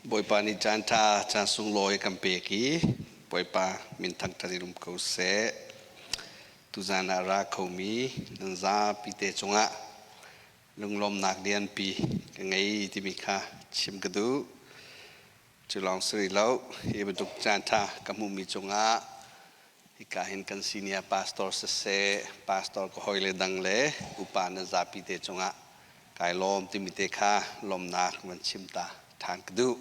Bawipa nih caan ṭha, caan sunglawi kan pek i Bawipa min thangṭhat in um ko seh. Tuzaan ah ra khomi nan zapi te cungah lunglawmnak lianpi ka ngei timi kha chim ka duh. Cu lawng si rih lo, hi bantuk caan ṭha ka hmuhmi cungah hika hin kan senior pastor siseh, pastor ka hawile dang le upa nan zapi te cungah kai lawm timi te kha lawmnak van chim ta ṭhan ka duh.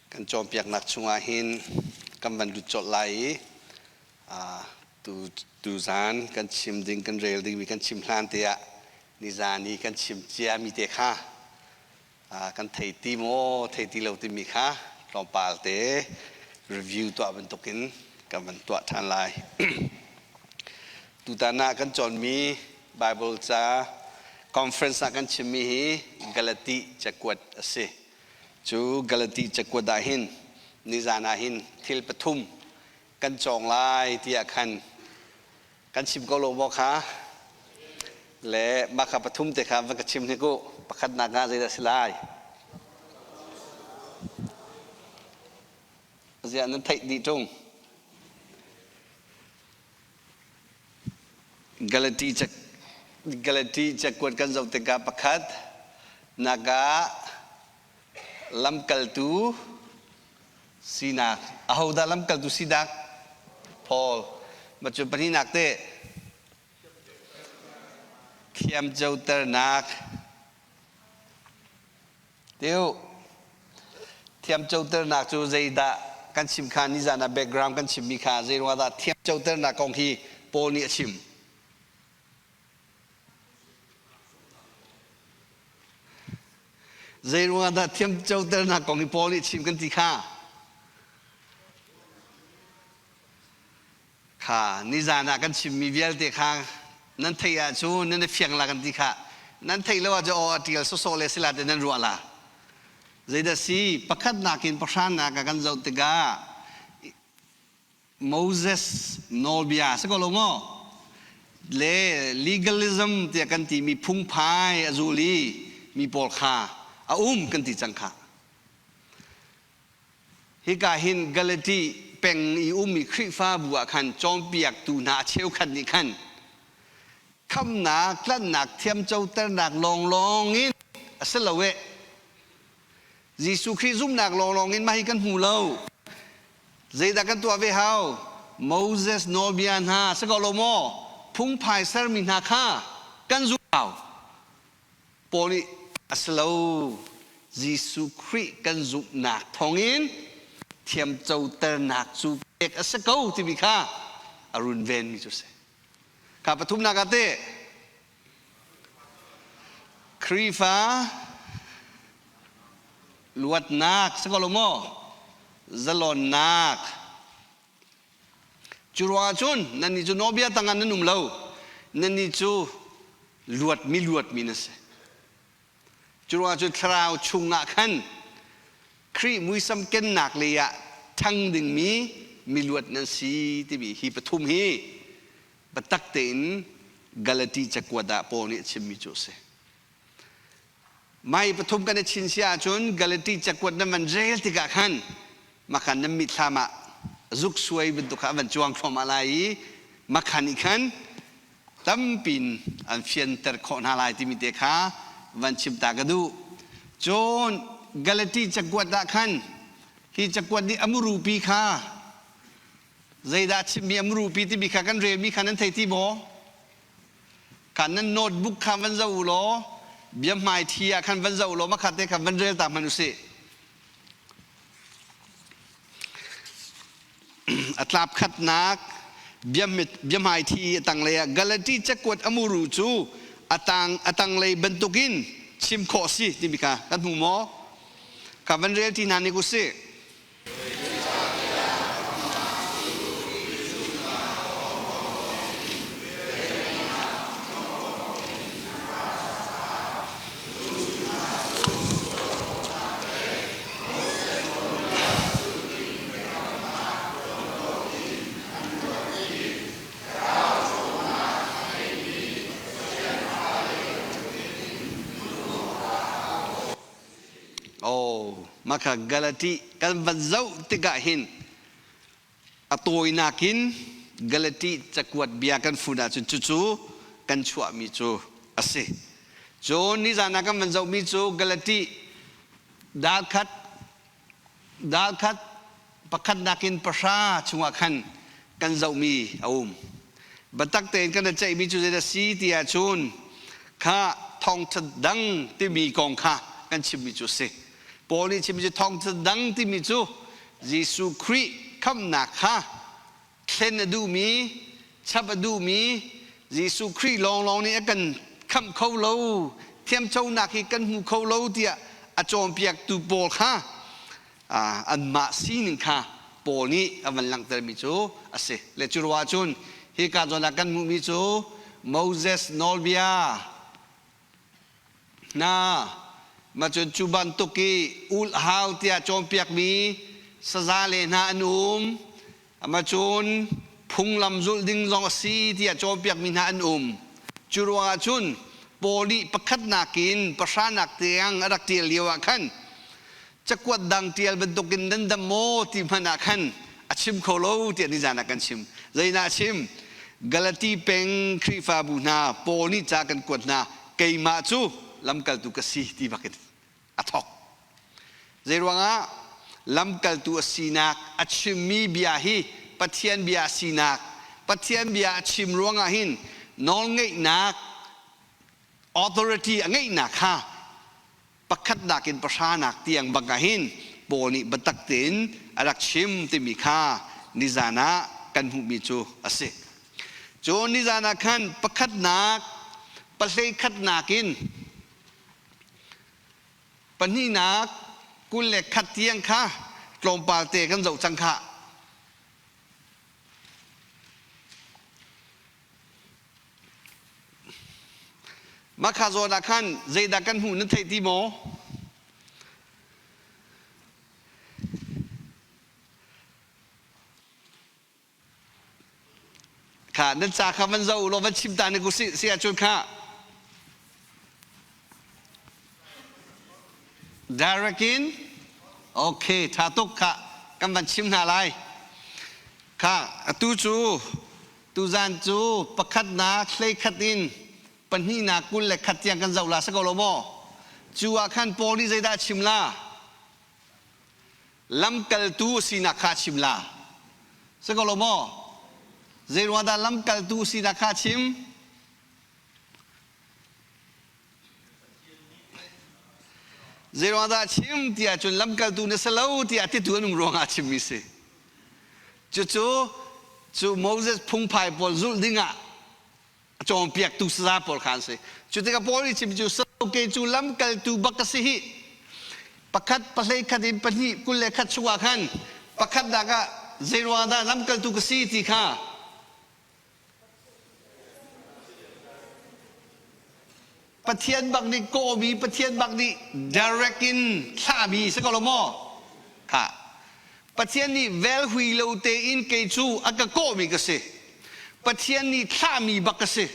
Kan cawnpiaknak chungah hin kan van lut colh lai i tuzaan kan chim ding kan rel dingmi kan chim hlan te ah nizaan i kan chim ciami te kha kan thei ti maw thei ti lo timi kha tlawmpal te review tuah bantukin kan van tuah ṭhan lai. Tutan ah kan cawnmi Bible ca conference ah kan chimmi hi Galati cakuat a si. Cu Galati cakuat ah hin nizan ah hin thil pathum kan cawng lai tiah khan kan chim ko lo maw kha? Le mah kha pathum te kha van ka chim hnik u. Pakhatnak ah zeidah si lai? Ziah nan theih dih ṭung? Galati Galati cakuat kan zoh tikah pakhat nak ah lamkaltu sinak ahodah lamkaltu sinak Paul ma cu pahnihnak te thiamcoternak Tiu thiamcoternak cu zeidah kan chim kha nizan ah background kan chimmi kha zei ruangah dah thiamcoternak kong hi Paul nih a chim. Zei ruangah dah thiamcoternak kong hi Paul nih a chim kan ti kha? Kha nizan ah kan chimmi vialte kha nan theih ahcun nan i fiang la kan ti kha. Nan theih lo ahcun aw a ṭial sawsawh le sila te nan ruah la. Zeidah si pakhatnak in pahranak ah kan zoh tikah Moses nawlbia si ko lo maw? Le legalism tiah kan timi phungphai a zul i mi pawl kha a um kan ti cang kha. Hika hin Galati peng i ummi Khrihfabu ah khan cawnpiaktu hna a cheukhat nih khan khamnak, tlanhnak, thiamcoternak lawnglawng in a si lo eh. Jesuh Khrih zumhnak lawnglawng in mah hi kan hmu lo. Zeidah kan tuah ve hau? Moses nawlbia hna si ko lo maw? Phungphai sermi hna kha kan zulh hau. Paul nih a si lo Jesuh Khrih kan zumhnak thawngin thiamcoternak cu pek a si ko timi kha a runvenmi cu a si. Kha pathumnak ah teh Khrihfa luatnak si ko lo maw? Zalonnak. Cu ruangah cun nannih cu nawlbia tangah nan um lo. Nannih cu luatmi luatmi na si. Cu ruangah cun thlarau chungah khan Khrih muisam kennak lei ah ṭhang dingmi miluat nan si timi hi pathum hi biatak tein Galati cakuat ah Paul nih a chimmi cu a si. Mai pathum kan i chinchiah ahcun Galati cakuat nan van rel tikah khan makhan nan mitthlam ah zuksuai bantuk kha a van cuang thluahmah lai i makhan nih khan tampin an fianter khawh hna lai timi te kha van chim ta ka duh. Cun Galati cakuat ah khan hi cakuat nih a murupi kha zeidah chimmi a murupi timi kha kan relmi kha nan thei ti maw? Khan nan notebook kha van zoh u law biahmaithi ah khan van zoh u law makhat te kha van rel ta hmanh usih. A tlap khatnak biahmaithi a tanglei ah Galati cakuat a muru cu a tang a tanglei bantukin chim khawh si timi kha kan hmu maw? Kha van rel ti hna nik usih. Mah kha Galati kan van zoh tikah hin a tawinak in Galati cakuat bia kan fun ahcun cucu kan chuahmi cu a si. Cun nizan ah kan van zohmi cu Galati dal khat dal khat pakhatnak in pahra chungah khan kan zohmi a um. Biatak tein kan i ceihmi cu zeidah a si ti ahcun kha thawngṭha dang timi kong kha kan chimmi cu a si. Paul nih chimmi cu thawngṭha dang timi cu Jesuh Khrih khamhnak kha thlen a duhmi, chap a duhmi Jesuh Khrih lawnglawng nih a kan khamh kho lo, thiamconak hi kan hmu kho lo tiah a cawnpiaktu pawl kha anmah sining kha Paul nih a van langhtermi cu a si. Le cu ruah cun hika zawn ah kan hmuhmi cu Moses nawlbia hna mah cun cu bantuk i ulh hau tiah cawnpiakmi saza le hna an um. Amah cun phunglam zulh ding zong a si tiah cawnpiakmi hna an um. Cu ruangah cun Paul nih pakhatnak in pahranak tiang a rak ṭial lio ah khan cakuat dang ṭial bantukin nan dam maw ti hmanh ah khan a chim kho lo tiah nizan ah kan chim. Zeidah a chim? Galati peng Khrihfabu hna Paul nih ca kan kuat hna keimah cu lamkaltu ka si ti bakin a thawk. Zeiruangah lamkaltu a sinak a chimmi bia hi Pathian bia a sinak Pathian bia a chim ruangah hin nawlngeihnak authority a ngeihnak kha pakhatnak in pahranak tiang bang ah hin Paul nih biatak tein a rak chim timi kha nizan ah kan hmuhmi cu a si. Cun nizan ah khan pakhatnak pahlei khatnak in Pahnihnak 21 tiang kha tlawmpal te kan zoh cang khah. Mah kha zawn ah khan zeidah kan hmuh nan theih ti maw? Kha nan ca kha van zoh law van chim ta ne ku si si ahcun kha direct in okay tha tuk kha kan van chim hna lai kha atu cu tuzan cu pakhatnak hleikhat in pahnihnak 21 tiang kan zoh la si ko lo maw cu ah khan Paul nih zeidah a chim la Lamkaltu sinak kha chim la. Si ko lo maw? Zeiruang dah lamkaltu sinak kha chim? Zeiruang dah chim tiah cun lamkaltu na si lo tiah titu an um ruangah chimmi si. Cucu cu Moses phungphai pawl zulh dingah a cawnpiaktu saza pawl kha an si. Cu tikah Paul nih chim cu ke cu lamkaltu bak ka si hi. Pakhat pahlei khat in pahnih 21 chungah khan pakhatnak ah zeiruang dah lamkaltu ka si ti kha Pathian bak nih kawhmi Pathian bak nih direct in thlahmi si ko lo maw? Kha Pathian nih velhui lo tein kei cu a ka kawhmi ka si. Pathian nih thlahmi bak ka si.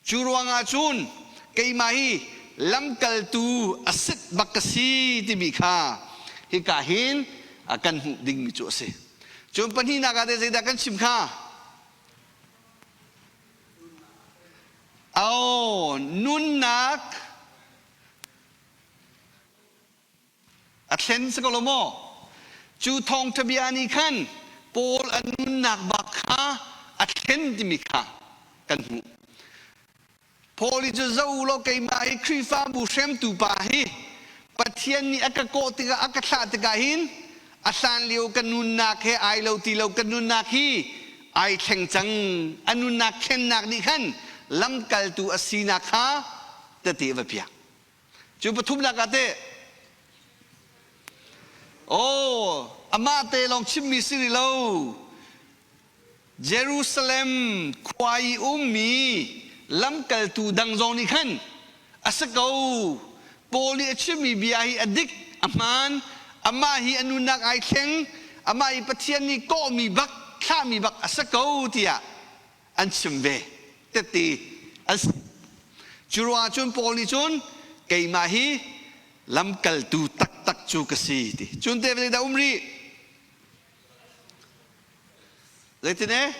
Cu ruangah cun keimah hi lamkaltu a sit bak ka si timi kha hika hin kan hmuh dingmi cu a si. Cun pahnihnak ah teh zeidah kan chim kha? Oh, nunnak a thlen si ko lo maw? Cu thawngṭha bia nih khan Paul a nunnak bak kha a thlen timi kha kan hmuh. Paul i cu zo law keimah hi Khrihfabu hremtu pa hi Pathian nih a ka kawh tikah a ka thlah tikah hin a hlan lio ka nunnak he ai lo ti lo ka nunnak hi ai thleng cang a nunnak thlennak nih khan lamkaltu a sinak kha tete va piak cu pathumnak ah teh oh amah te lawng chimmi si rih lo Jerusalem khua i ummi lamkaltu dang zong nih khan a si ko Paul nih a chimmi bia hi a dik a hmaan amah hi a nunnak ai thleng amah hi Pathian nih kawhmi bak thlahmi bak a si ko tiah an chim ve tete an si cu ruangah cun Paul nih cun keimah hi. Lamkaltu taktak cu ka si ti. Cun te zeidah um rih? Zeitin e?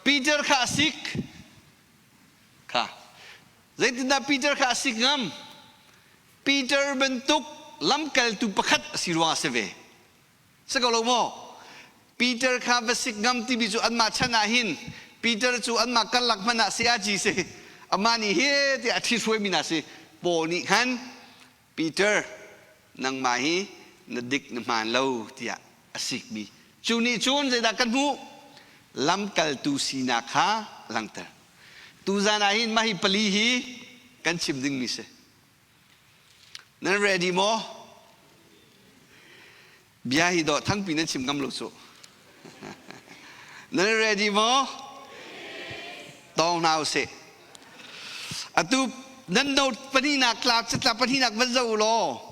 Peter kha a sik. Kha. Zeitindah Peter kha a sik ngam? Peter bantuk lamkaltu pakhat a si ruangah a si ve. Si ko lo maw? Peter kha va sik ngam timi cu anmah chan ah hin Peter cu anmah karlak hmanh ah sayaci si. Amah nih hi tiah a ṭhithruaimi hna si. Paul nih khan Peter nangmah hi na dik na hmaan lo tiah a sikmi. Cu nih cun zeidah kan hmuh? Lamkaltu sinak kha langhter. Tuzan ah hin mah hi pali hi kan chim dingmi si. Nan ready maw? Bia hi dawh thangpi nan chim ngam lo cu. Nan ready maw? Tawng hna usih. Atu nan note pahnihnak tla catla pahnihnak van zoh u law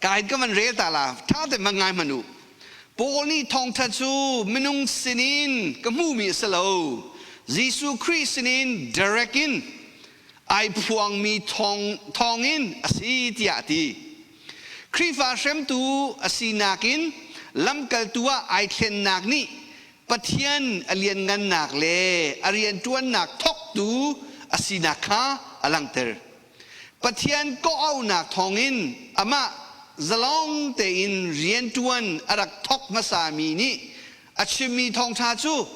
Ka in ka van rel ta la ṭha te van ngai hmanh u. Paul nih thawngṭha cu minung sinin ka hmuhmi a si lo. Jesuh Khrih sinin direct in ai phuangmi thawng thawngin a si tiah a ti. Khrihfa hremtu a sinak in lamkaltu ah ai thlennak nih Pathian a lianngannak le a rianṭuannak thawktu a sinak kha a langhter. Pathian kawhauhnak thawngin amah zalong tein rianṭuan a rak thawk hmasami nih a chimmi thawngṭha cu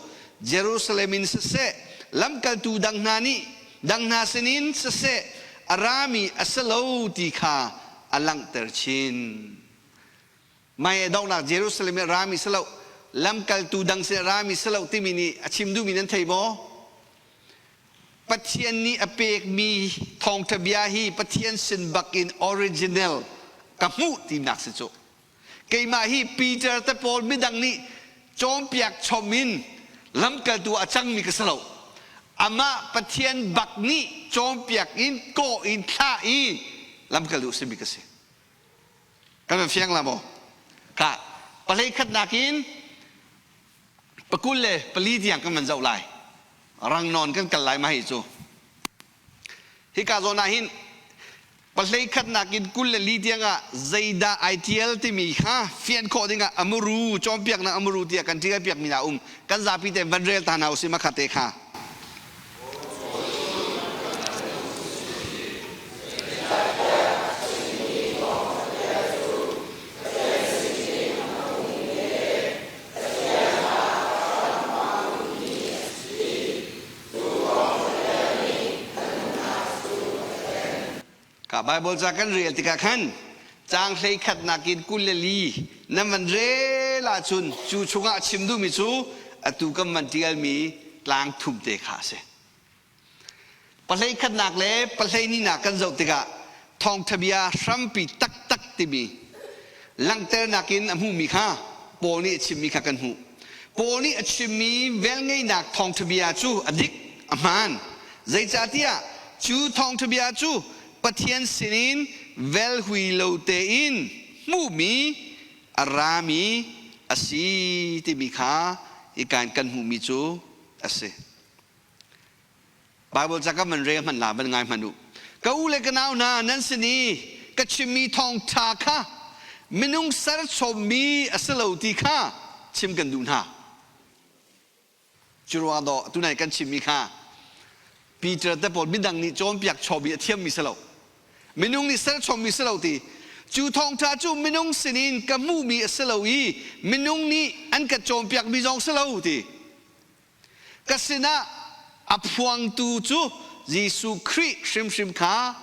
Jerusalem in siseh, lamkaltu dang hna nih dang hna sinin siseh a rami a si lo ti kha a langhter chin. Mei a donghnak Jerusalem i a rami si lo, lamkaltu dang sin a rami si lo timi nih a chim duhmi nan thei maw? Pathian nih a pekmi thawngṭha bia hi Pathian sin bak in original ka hmuh tinak si cu. Keimah hi Peter te pawl midang nih cawnpiak chom in lamkaltu a cangmi ka si lo. Amah Pathian bak nih cawnpiak in kawh in thlah i lamkaltu a simi ka si. Kan fiang la maw? Ka pahlei khatnak in pakul le pali tiang kan van zoh lai. Rang nawn kan kal lai ma hi cu. Hika zawn ah hin pahlei khatnak in 24 tiang ah zeidah ai tial timi kha fian khawh dingah amuru cawnpiaknak amuru tiah kan tial piakmi hna um kan zapi te van rel ta hna usih makha te kha. Ka Bible ca kan rel tikah khan caang hlei khatnak in 24 nan van rel ahcun cu chungah a chim duhmi cu atu kan van ṭialmi tlang thum te kha a si. Pahlei khatnak le pahlei ninak kan zoh tikah thawngṭha bia hrampi taktak timi langhternak in a hmuhmi kha Paul nih a chimmi kha kan hmuh. Paul nih a chimmi velngeihnak thawngṭha bia cu a dik, a hmaan. Zeicahtiah cu thawngṭha bia cu Pathian sinin velhui lo tein hmuhmi a rami a si timi kha hika in kan hmuhmi cu a si. Bible ca kan van rel hmanh la van ngai hmanh u. Ka u le ka nau hna nan sin i ka chimmi thawngṭha kha minung serchommi a si lo ti kha chim kan duh hna. Cu ruang dawh tunai kan chimmi kha Peter te pawl midang nih cawnpiak chawmi a thiammi si lo. Minung nih serchommi si lo ti. Cu thawngṭha cu minung sinin ka hmuhmi a si lo i minung nih an ka cawnpiakmi zong si lo ti. Ka sinah a phuangtu cu Jesuh Khrih hrimhrim kha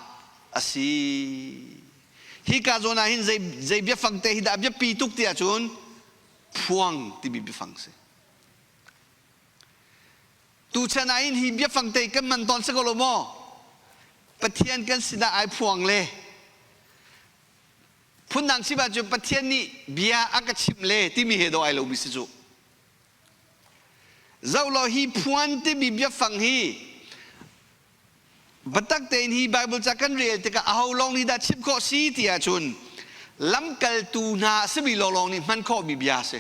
a si. Hika zawn ah hin zei, zei biafang te hi dah biapi tuk ti ahcun phuang timi biafang si. Tuchan ah hin hi biafang te kan man tawn si ko lo maw? Pathian kan sinah ai phuang le phundang chim ahcun Pathian nih bia a ka chimh le timi he dawh ai lomi si cu. Zoh law hi phuan timi biafang hi biatak tein hi Bible ca kan rel tikah aho lawng nih dah chim khawh si ti ahcun lamkaltu hna a simi lawnglawng nih hman khawhmi bia a si.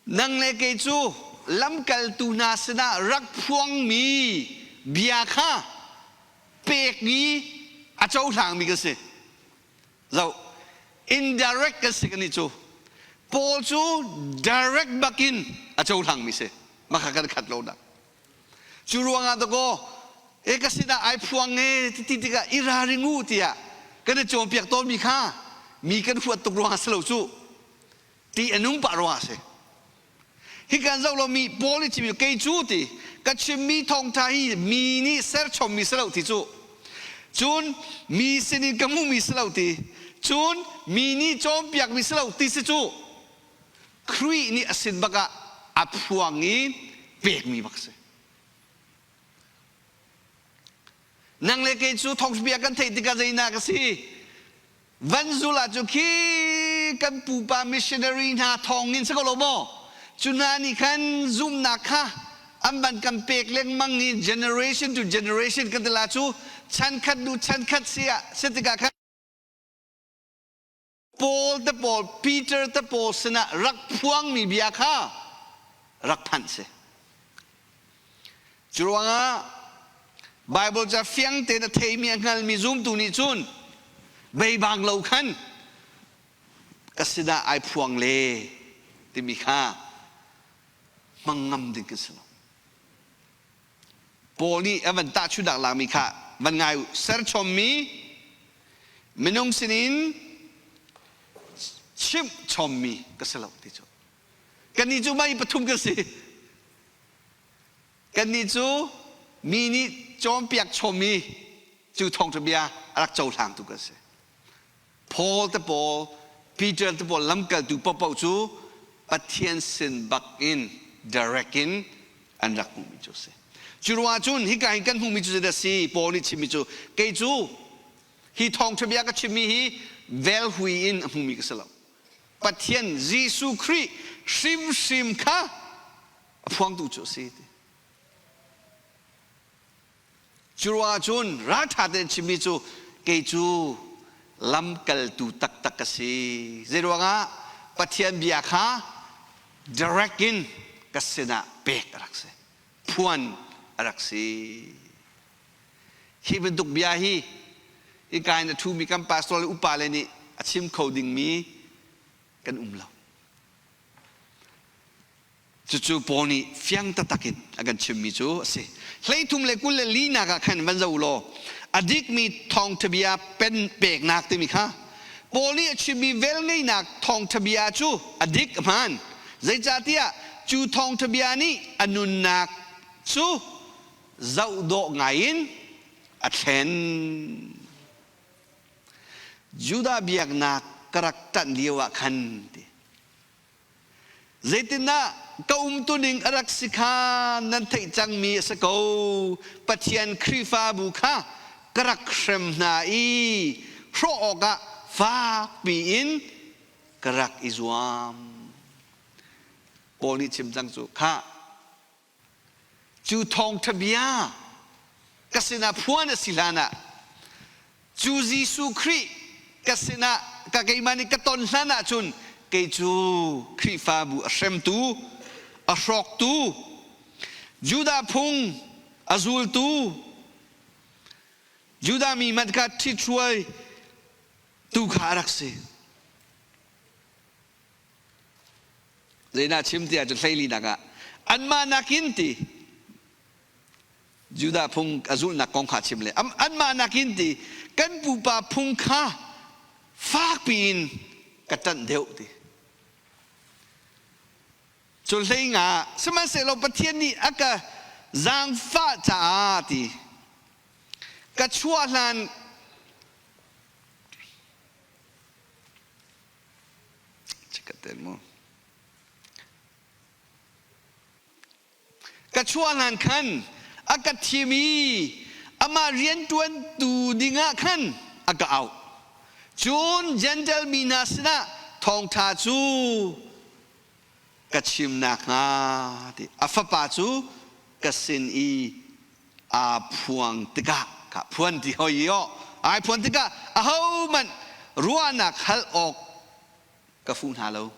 Nang le kei cu lamkaltu hna sinah rak phuangmi bia kha. pek i a cohlangmi kan si. Zoh, indirect kan si kan nih cu. Paul cu direct bakin a cohlangmi si. Maka kan khat lo dah. Cu ruangah dakaw e ka sinah ai phuang e ti tikah i ralring u tiah kan i cawnpiak tawnmi kha mi kan huat tuk ruangah si lo cu. Ti a nung pah ruangah a si. Hi kan zoh lomi Paul nih chimmi kei cu ti ka chimmi thawngṭha hi mi nih serchommi si lo ti cu. Cun mi sinin ka hmuhmi si lo ti. Cun mi nih cawnpiakmi si lo ti si cu. Khrih nih a sin bak ah a phuang i pekmi bak si. Nang le kei cu thawngṭhabia kan theih tikah zeinak a si? Van zul ah cu khi kan pupa missionary hna thawng in si ko lo maw? Cu hna nih khan zumhnak kha an van kan pek lengmang i generation to generation kan ti la cu chan khat hnu chan khat si ah si tikah khan Paul te pawl Peter te pawl sinah rak phuangmi bia kha rak phanh si. Cu ruangah Bible ca fiang tein a theimi a hngalmi zumtu nih cun beibang lo khan ka sinah ai phuang le timi kha hmang ngam ding kan si lo. Paul nih a van tahchunhnak lakmi kha van ngai u. Serchommi minung sinin chimh chommi ka si lo ti cu. Kannih cu mei pathum kan si. Kannih cu mi nih cawnpiak chommi cu thawngṭha bia a rak cohlangtu kan si. Paul te pawl, Peter te pawl lamkaltu paohpaoh cu Pathian sin bak in direct in an rak hmuhmi cu a si. Cu ruangah cun hika hin kan hmuhmi cu zeidah a si? Paul nih chimmi cu kei cu hi thawngṭha bia ka chimmi hi velhui in a hmumi ka si lo. Pathian Jesuh Khrih hrimhrim kha a phuangtu cu a si ti. Cu ruangah cun ralṭha tein chimmi cu kei cu lamkaltu taktak ka si. Zeiruangah Pathian bia kha direct in ka sinah pek a rak si. Phuan a rak si. Hi bantuk bia hi hika in a ṭhumi kan pastor le upa le nih a chim kho dingmi kan um lo. Cucu Paul nih fiang taktak in a kan chimmi cu a si. 33 le 24 nak ah khan van zoh u law a dikmi thawngṭha bia pen peknak timi kha Paul nih a chimmi velngeihnak thawngṭha bia cu a dik a hmaan. Zeicahtiah cu thawngṭha bia nih a nunnak cu zoh dawh ngaiin a thlen. Judah biaknak ka rak ṭanh lio ah khan ti. Zeitindah ka umtuning a rak si kha nan theih cangmi a si ko. Pathian Khrihfabu kha ka rak hrem hna i hrawh awkah fakpi in ka rak i zuam. Paul nih chim cang cu khah Cu thawngṭha bia ka sinah phuan a si hlanah cu Jesuh Khrih ka sinah ka keimah nih ka ton hlan ahcun kei cu Khrihfabu a hremtu, a hrawktu, Judah phung a zultu, Judah mi hmanh kha ṭhithruai tu kha a rak si. Zeidah chim tiah cun hleilinak ah anmah nakin ti Judah phung a zulhnak kong kha chim le anmah nakin ti kan pupa phung kha fakpi in ka ṭanh deuh ti. Cu hlei nga sihmanhsehlaw Pathian nih a ka zaangfah caah ti ka chuah hlan Ka chuah hlan khan a ka thim i amah rianṭuantu dingah khan a ka auh. Cun Jentail mi hna sinah thawngṭha cu ka chim nakhnga ti a fapa cu ka sin i aa phuang tikah ka phuan ti hoi i aw ai phuan tikah ahohmanh ruahnak hal awk ka fuh hna lo.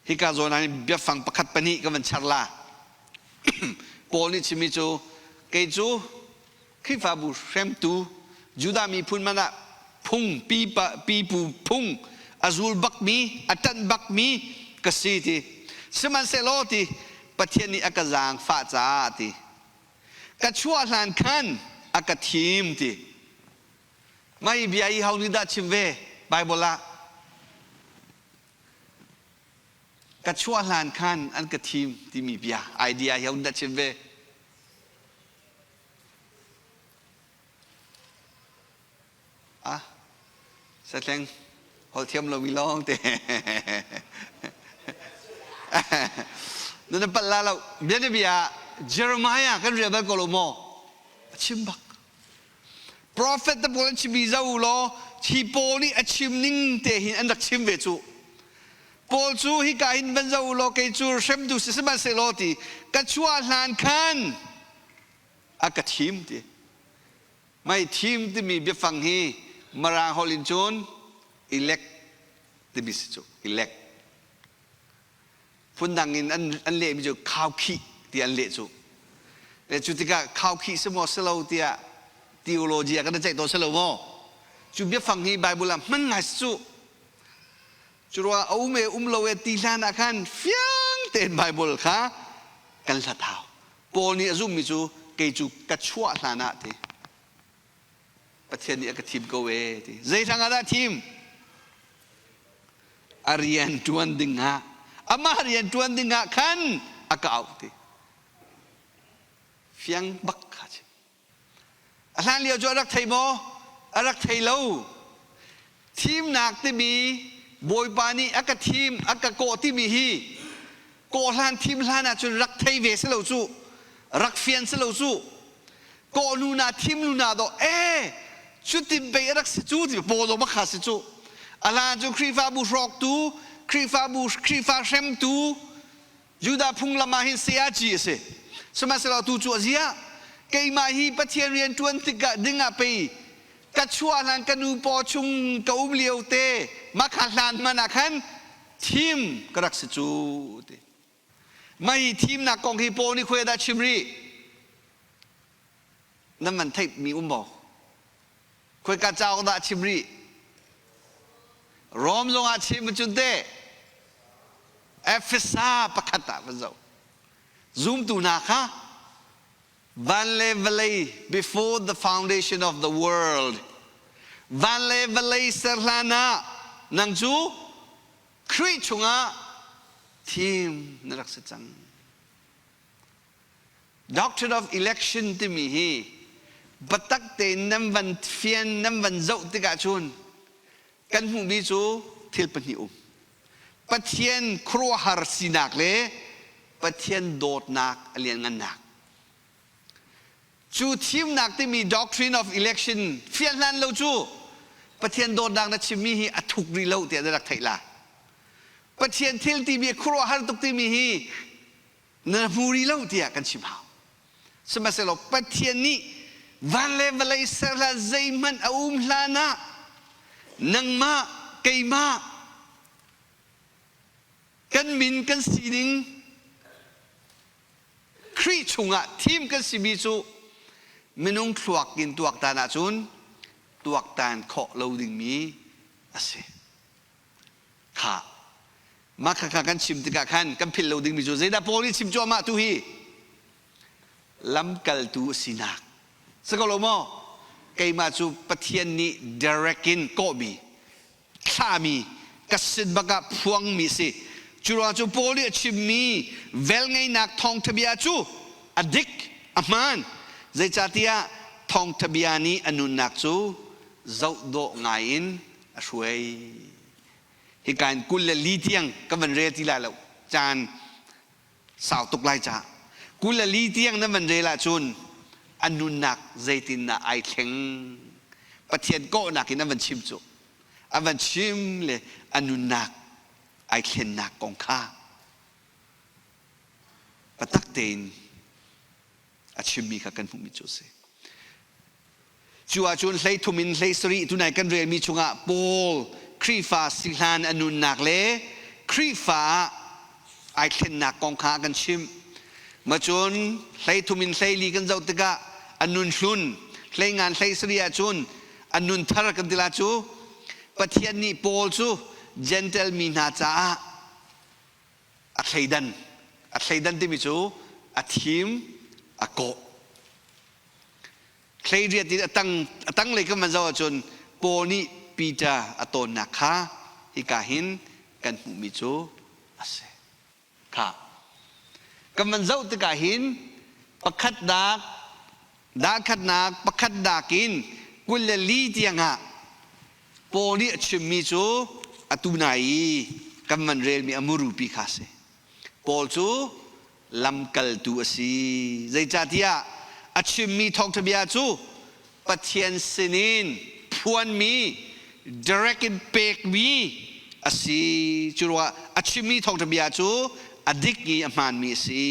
Hika zawn ah biafang pakhat pahnih ka van char la. Paul nih chimmi cu Kei cu Khrihfabu hremtu Judah miphun man ah phung pipu phung a zul bakmi a ṭanh bakmi ka si ti. Sihmanhsehlaw ti Pathian nih a ka zaangfah caah ti ka chuah hlan khan a ka thim ti. Mah hi bia hi ho nih dah chim ve Bible ah? Ka chuah hlan khan an ka thim timi bia idea hi ho nih dah chim ve? Ah, satleng holh thiam lomi lawng te. Na palh la lo. Bianabia Jeremiah kan rel bal ko lo maw? A chim bak. Prophet te pawl an chimmi zo law hi Paul nih a chim ning te hin an rak chim ve cu. Paul cu hika hin van zo law kei cu hremtu si sihmanhsehlaw ti ka chuah hlan khan a ka thim ti. Mei thim timi biafang hi Mirang holh in cun elect timi si cu elect. Phundang in an, an lehmi cu khaukhih ti an leh cu. Le cu tikah khaukhih si maw si lo tiah theology ah kan ceih tawn si lo maw? Cu biafang hi Bible ah hman ngai si cu. Cu ruangah a um e um lo e ti hlan ah khan fiang tein Bible kha kan hlat hau. Paul nih a zumhmi cu kei cu ka chuah hlan ah ti Pathian nih a ka thim ko ee ti. Zei hrang ah dah thim? A rian ṭuan ding ah amah rian ṭuan ding ah khan a ka auh ti. Fiang bak kha chim. A hlan lio cu a rak thei maw? A rak thei lo. Thimnak timi Bawipa nih a ka thim, a ka kawh timi hi kawh hlan thim hlan ahcun rak thei ve si lo cu. Rak fian si lo cu. Kawh nu na thim nu na dawh ee cutin pei a rak si cu ti paw dawh makha si cu. A hlan cu Khrihfabu hrawktu, Khrihfabu Khrihfa hremtu, Judah phunglam ah hin sayaci a si. Sihmanhsehlaw tu cu a ziah keimah hi Pathian rian ṭuan tikah dingah pei ka chuah hlan ka nu paw chung ka um lio te makha hlan hmanh ah khan thim ka rak si cu ti. Mah hi thimnak kong hi Paul nih khuai dah chim rih? Nan van theihmi um maw? Khoika cauk dah chim rih? Rom zongah chim cun teh Efesa pakhat ah van zoh. Zumtu hna kha van le vawlei before the foundation of the world van le vawlei ser hlan ah nang cu Khrih chungah thim na rak si cang. Doctrine of election timi hi biatak tein nan van fian nan van zoh tikah cun kan hmuhmi cu thil pahnih um. Pathian khuaruahhar sinak le Pathian dawtnak a lianngannak. Cu thimnak timi doctrine of election fian hlan lo cu Pathian dawtnak na chimmi hi a thuk rih lo tiah na rak theih la. Pathian thil timi khuaruahhar tuk timi hi na hmu rih lo tiah kan chim hau. Sihmanhsehlaw Pathian nih van le vawlei ser hlan zeihmanh a um hlan ah nangmah keimah kan min kan sining Khrih chungah thim kan simi cu minung thluak in tuaktan ahcun tuaktan khawh lo dingmi a si. Kha mah kha kan chim tikah khan kan philh lo dingmi cu zeidah Paul nih chim cuahmah tu hi lamkaltu a sinak si ko lo maw keimah cu Pathian nih direct in kawhmi thlahmi ka sin bak ah phuangmi si cu ruang cu Paul nih a chimmi velngeihnak thawngthabia cu a dik a hmaan zeicahtiah thawngthabia nih a nunnak cu zoh dawh ngai in a hruai hika in 24 tiang ka van rel ti lai lo caan sau tuk lai ca 24 tiang nan van rel ahcun a nunnak zeitindah ai thleng Pathian kawhnak in an van chim cu an van chim le a nunnak ai thlennak kong kha biatak tein a chimmi kha kan hmuhmi cu a si. Cu ahcun 33 in 17 tunai kan relmi chungah Paul Khrihfa si hlan a nunnak le Khrihfa ah ai thlennak kong kha a kan chimh. Macun 13 in 14 kan zoh tikah a nun hlun, 15 17 ahcun a nun thar kan ti la cu. Pathian nih Paul cu Gentle mi hna caah a thleidan. A thleidan timi cu a thim, a kawh. 18 in a tang a tanglei kan van zoh ahcun Paul nih Peter a tawnnak kha hika hin kan hmuhmi cu a si. Kha kan van zoh tikah hin pakhatnak dahkhatnak pakhatnak in 24 tiangah Paul nih a chimmi cu atu nai i kan van relmi a murupi kha a si. Paul cu lamkaltu a si. Zeicahtiah a chimmi thawngṭha bia cu Pathian sinin phuanmi, direct in pekmi a si. Cu ruangah a chimmi thawngṭha bia cu a dik i a hmaanmi a si.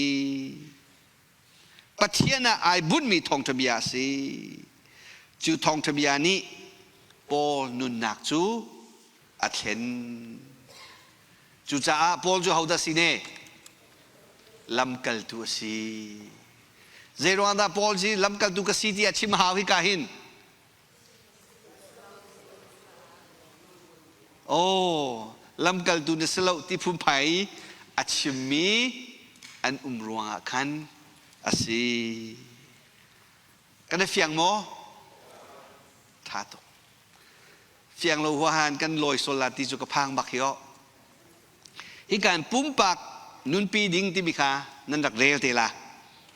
Pathian ah ai bunhmi thawngṭha bia a si. Cu thawngṭha bia nih Paul nunnak cu a thlen. Cucaah Paul cu hodah si ne? Lamkaltu a si. Zeiruang dah Paul hi lamkaltu ka si ti a chim hau hika hin? Oh, lamkaltu na si lo ti phunphai a chimmi an um ruangah khan a si. Kan i fiang maw? Tha tuk. Fiang lo huahan kan lawi sol la ti cu ka phang bak hi aw. Hi kan pumpak nunpi ding timi kha nan rak rel te la.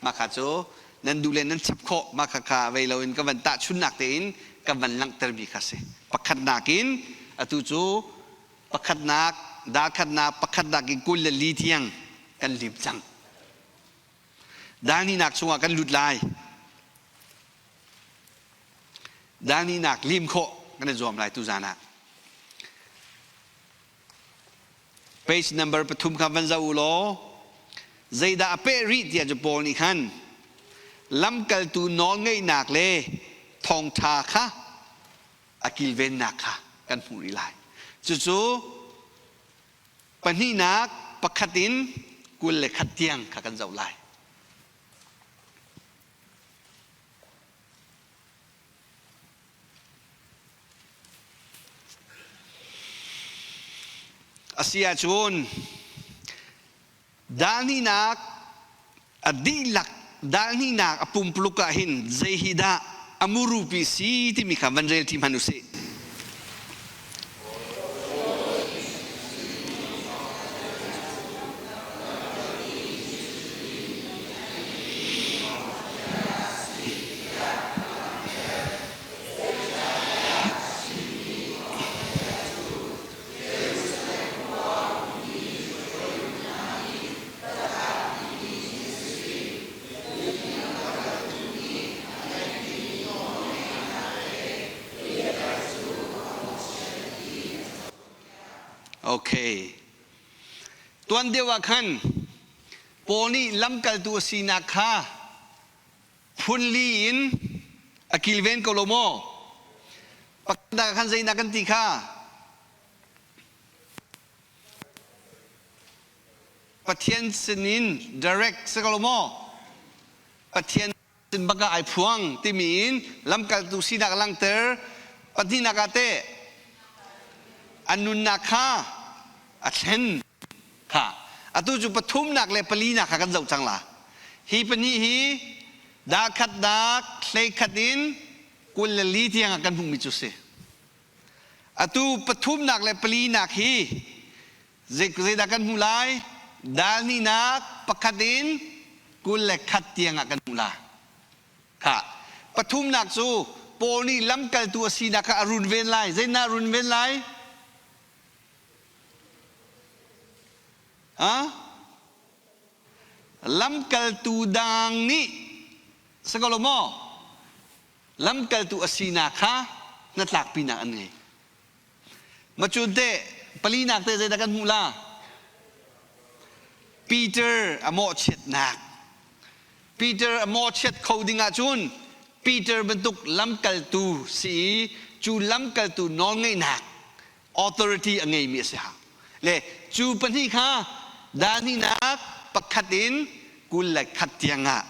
Mah kha cu nan duh le nan chap khawh. Mah kha kha vei loin ka van tahchunnak tein ka van langhtermi kha si. Pakhatnak in atu cu pakhatnak, dalkhatnak, pakhatnak in 24 tiang kan lim cang. Dalninak chungah kan lut lai. Dalninak lim khawh kan i zuam lai tuzan ah. Page number 3 kha van zoh u law zeidah a peh rih tiah cu Paul nih khan lamkaltu nawlngeihnak le thawngṭha kha a kilvennak kha kan hmuh rih lai. Cucu pahnihnak pakhat in 21 tiang kha kan zoh lai. A si ahcun dalhnihnak a dihlak dalhnihnak a pumpuluk ah hin zei hi dah a murupi si timi kha van rel ṭi hmanh u sih. Okay. Tuan deuh ah khan Paul nih lamkaltu a sinak kha phunli in a kilven ko lo maw? Pakhat khan zeinak kan ti kha? Pathian sinin direct si ko lo maw? Pathian sin bak ah ai phuang timi in lamkaltu sinak langhter. Pahnihnak ah teh a nunnak kha a thlen kha. Atu cu pathumnak le palinak kha kan zoh cang la. Hi pahnih hi dah 1 hlei 1 in 24 tiang ah kan hmuhmi cu si. Atu pathumnak le palinak hi zeidah kan hmuh lai? Dal hnihnak pakhat in 21 tiang ah kan hmuh lai. Kha pathumnak cu Paul nih lamkaltu a sinak kha a runven lai. Zeidah a runven lai? Ha? Lamkaltu dang nih si ko lo maw? Lamkaltu a sinak kha hnatlakpinak an ngei. Macun teh palinak teh zeidah kan hmuh la? Peter a mawhchiatnak. Peter a mawhchiat kho ding ahcun Peter bantuk lamkaltu si i cu lamkaltu nawlngeihnak authority a ngeimi a si hau. Le cu pahnih kha dah hnihnak pakhat in 21 tiang ah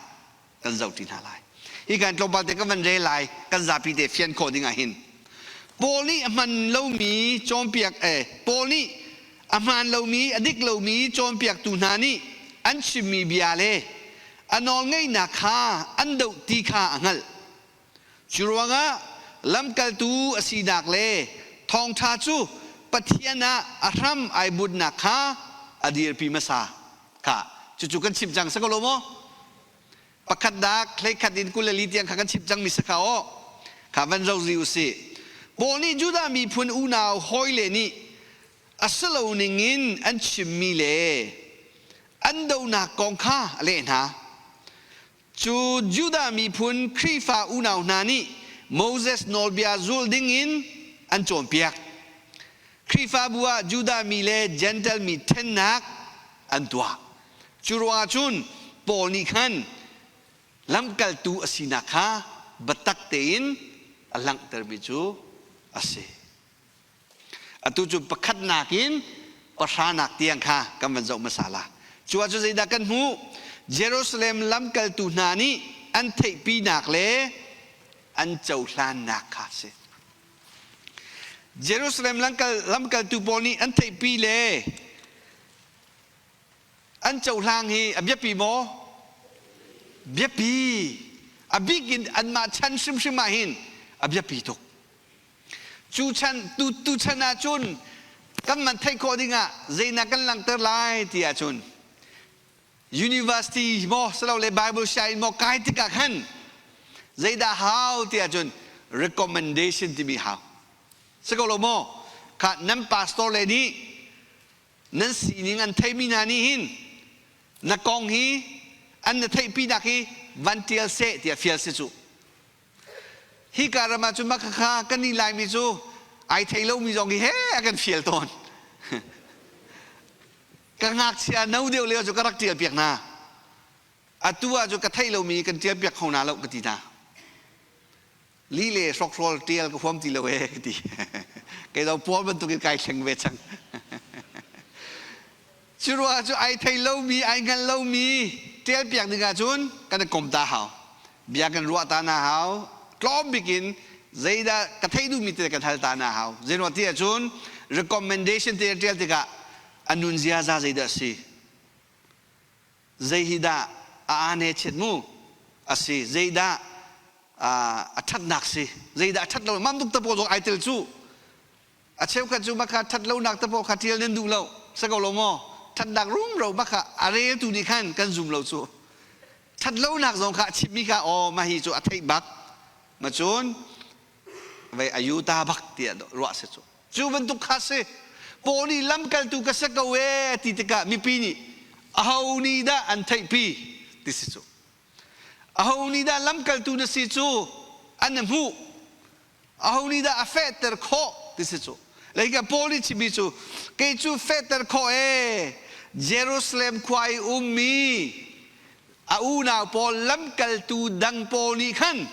kan zoh ṭi hna lai. Hi kan tlawmpal te kan van rel lai kan zapi te fian khawh ding ah hin. Paul nih a hman lomi cawnpiak eh Paul nih a hmaan lomi a dik lomi cawnpiaktu hna nih an chimmi bia le a nawlngeihnak kha an doh ti kha a hngalh. Cu ruangah lamkaltu a sinak le thawngṭha cu Pathian ah a hram ai bunhnak kha a dirpi hmasa. Kha cucu kan chim cang si ko lo maw? Pakhatnak hleikhat in 24 tiang kha kan chim cangmi si kha aw. Kha van zozi u sih. Paul nih Judah miphun unau hawile nih a si lo ningin an chimmi le an donak kong kha a leh hna. Cu Judah miphun Khrihfa unau hna nih Moses nawlbia zul dingin an cawnpiak. Khrihfabu ah Judah mi le Jentail mi ṭhennak an tuah. Cu ruangah cun Paul nih khan lamkaltu a sinak kha biatak tein a langhtermi cu a si. Atu cu pakhatnak in pahranak tiang kha kan van zoh hmasa la. Cu ah cu zeidah kan hmuh? Jerusalem lamkaltu hna nih an theihpinak le an cohlannak kha a si. Jerusalem lamkaltu pawl nih an theihpi le an cohlang hi a biapi maw? Biapi. A bik in anmah chan hrimhrim ah hin a biapi tuk. Cu chan tu tu chan ahcun kan man theih khawh dingah zeinak kan langhter lai ti ahcun university maw silole Bible sianginn maw kai tikah khan zeidah hau ti ahcun recommendation timi hau. Si ko lo maw? Kha nan pastor le nih nan sining an theimi hna nih hin na kong hi an na theihpinak hi van tial seh tiah fial si cu. Hika ram ah cun mah khakha kan nih Laimi cu ai thei lomi zong hi he a kan fial tawn. Ka ngakchia no deuh lio cu ka rak ṭial piak hna. Atu ah cu ka theih lomi kan ṭial piak kho hna lo ka ti hna. Li le hrokhrawl ṭial ka huam ti lo ee ka ti. Kei zong Paul bantukin kai thleng ve cang. Cu ruangah cu ai thei lomi, ai hngal lomi ṭialpiak ding ahcun kan i kom ta hau. Bia kan ruah ta na hau. Tlawm bik in zeidah ka theih duhmi te kan hal ta na hau. Zeiruang ti ahcun recommendation te ṭial tikah a nun ziaza zeidah a si? Zei hi dah a ane chiat mu? A si. Zeidah a ṭhatnak si? Zeidah a ṭhat lo? Mam tuk te pawl zong ai tel cu. A cheukhat cu baka ṭhat lonak te pawl kha ṭial nan duh lo. Si ko lo maw? Ṭhatnak rumro baka a reltu nih khan kan zum lo cu. Ṭhat lonak zong kha a chimmi kha aw mah hi cu a theih bak. Ma cun vei a yuta bak tiah ruah si cu. Cu bantuk kha si. Paul nih lamkaltu ka si ko ee ti tikah mipi nih aho nih dah an theihpi ti si cu. Aho nih dah lamkaltu na si cu an hmuh Aho nih dah a fehter khawh ti si cu. Leika Paul nih chimmi cu kei cu fehter khawh ee Jerusalem khua i ummi a unau pawl lamkaltu dang pawl nih khan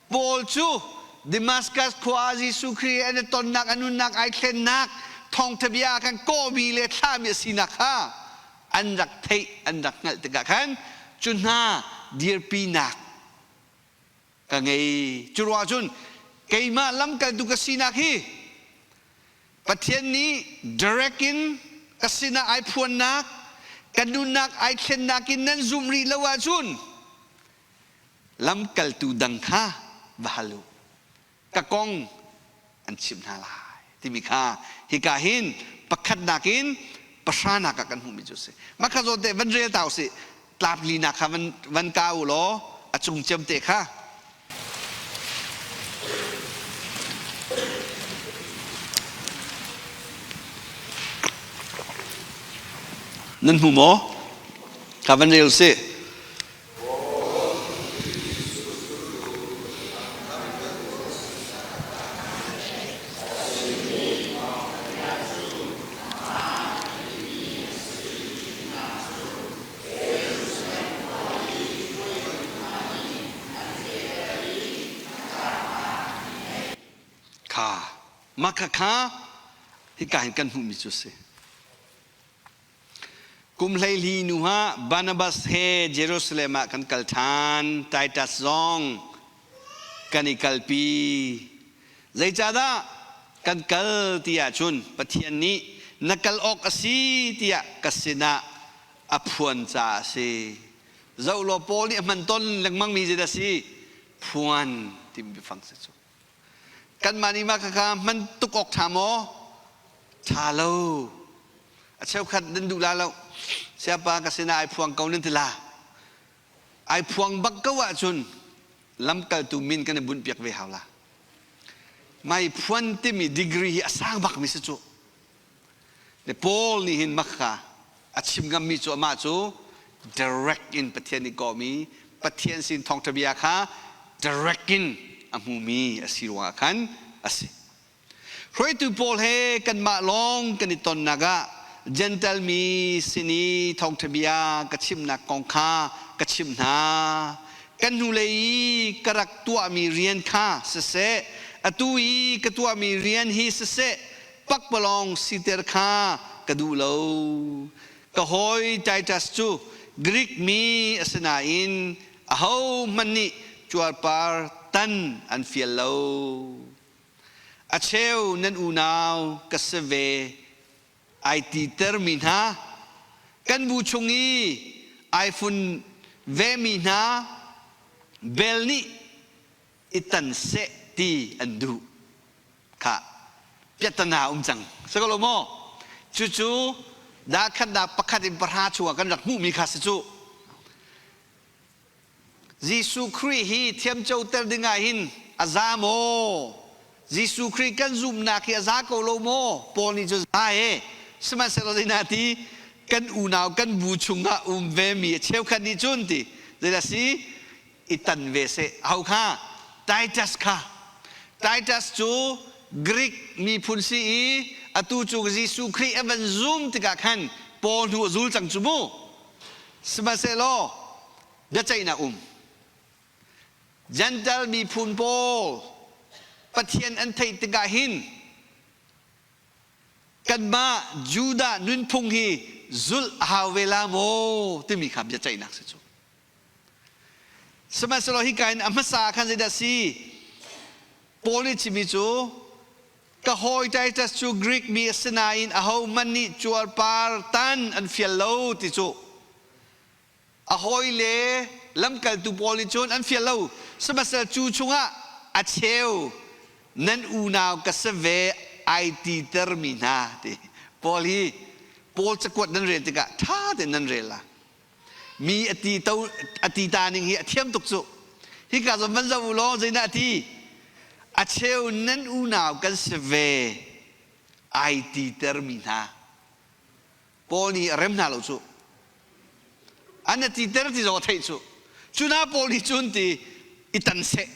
Paul cu Damascus khua Jesuh Khrih an i tonnak a nunnak ai thlennak thawngtha bia kan kawhmi le thlahmi a sinak kha an rak theih an rak hngalh tikah khan cu hna dirpinak ka ngei. Cu ruangah cun keimah lamkaltu ka sinak hi Pathian nih direct in ka sinah ai phuannak, ka nunnak ai thlennak in nan zumh rih lo ahcun lamkaltu dang kha va hal u. Ka kong an chimh hna lai timi kha hika hin pakhatnak in pahranak ah kan hmuhmi cu a si. Mah kha zawn te van rel ta usih. Tlap linak kha van, van ka u law a cung cem te kha. Nan hmu maw? Kha van rel usih. Kha mah kha hika hin kan hmuhmi cu a si. Kum 14 hnu ah Barnabas he Jerusalem ah kan kal ṭhan. Titus zong kan i kalpi. Zeicahdah kan kal ti ahcun Pathian nih na kal awk a si tiah ka sinah a phuan caah a si. Zoh law Paul nih a hman ton lengmangmi zeidah a si? Phuan timi biafang si cu. Kanmah nih mah khakha hman tuk awk ṭha maw? Ṭha lo. A cheukhat nan duh la lo. Siapa ka sinah ai phuang ko nan ti la. Ai phuang bak ko ahcun lamkaltu min kan i bunh piak ve hau la. Mai phuan timi degree hi a sang bak mi si cu. Le Paul nih hin makha a chim ngammi cu amah cu direct in Pathian nih kawhmi Pathian sin thawngṭha bia kha direct in a hmumi a si ruangah khan a si. Hruaitu pawl he kanmah lawng kan i tonnak ah Gentle mi sin i thawngṭha bia ka chimnak kong kha ka chimh hna. Kan hnulei i ka rak tuahmi rian kha siseh, atu i ka tuahmi rian hi siseh, pakpalawng siter kha ka duh lo. Ka hawi Titus cu Greek mi a si nain ahohmanh nih cuarpar tan an fial lo. A cheu nan unau ka si ve ai titermi hna, kan bu chung i ai fun vemi hna bel nih i tan seh ti an duh. Kha piahtana um cang si ko lo maw? Cucu dah khatnak pakhat in pahra chungah kan rak hmuhmi kha si cu. Jesuh Khrih hi thiamcoter dingah hin a za maw? Jesuh Khrih kan zumhnak hi a za ko lo maw? Paul nih cun za e. Sihmanhsehlaw zeidah ti kan unau kan bu chungah um vemi a cheukhat nih cun ti zeidah si i tan ve seh. Aho kha? Titus kha. Titus cu Greek miphun si i atu cu Jesuh Khrih a van zum tikah khan Paul hnu a zul cang cu mu. Sihmanhsehlaw biaceihnak um. Gentle miphun pawl Pathian an theih tikah hin kanmah Judah nunphung hi zulh a hau ve la maw timi kha biaceihnak si cu. Sihmanhsehlaw hika in a hmasa ah khan zeidah a si? Paul nih chimmi cu ka hawi Titus cu Greek mi a si nain ahohmanh nih cuarpar tan an fial lo ti cu a hawile lamkaltu pawl nih cun an fial lo. Sihmanhsehlaw cu chungah a cheu nan unau ka si ve ai titermi hna ti Paul hi Paul cakuat nan rel tikah ṭha tein nan rel la. Mi a ti to a ti ta ning hi a thiam tuk cu. Hika zawn van zoh u law zeidah a ti? A cheu nan unau kan si ve ai titermi hna. Paul nih a rem hna lo cu. An a titer ti zong a theih cu. Cu hna pawl nih cun ti i tan seh.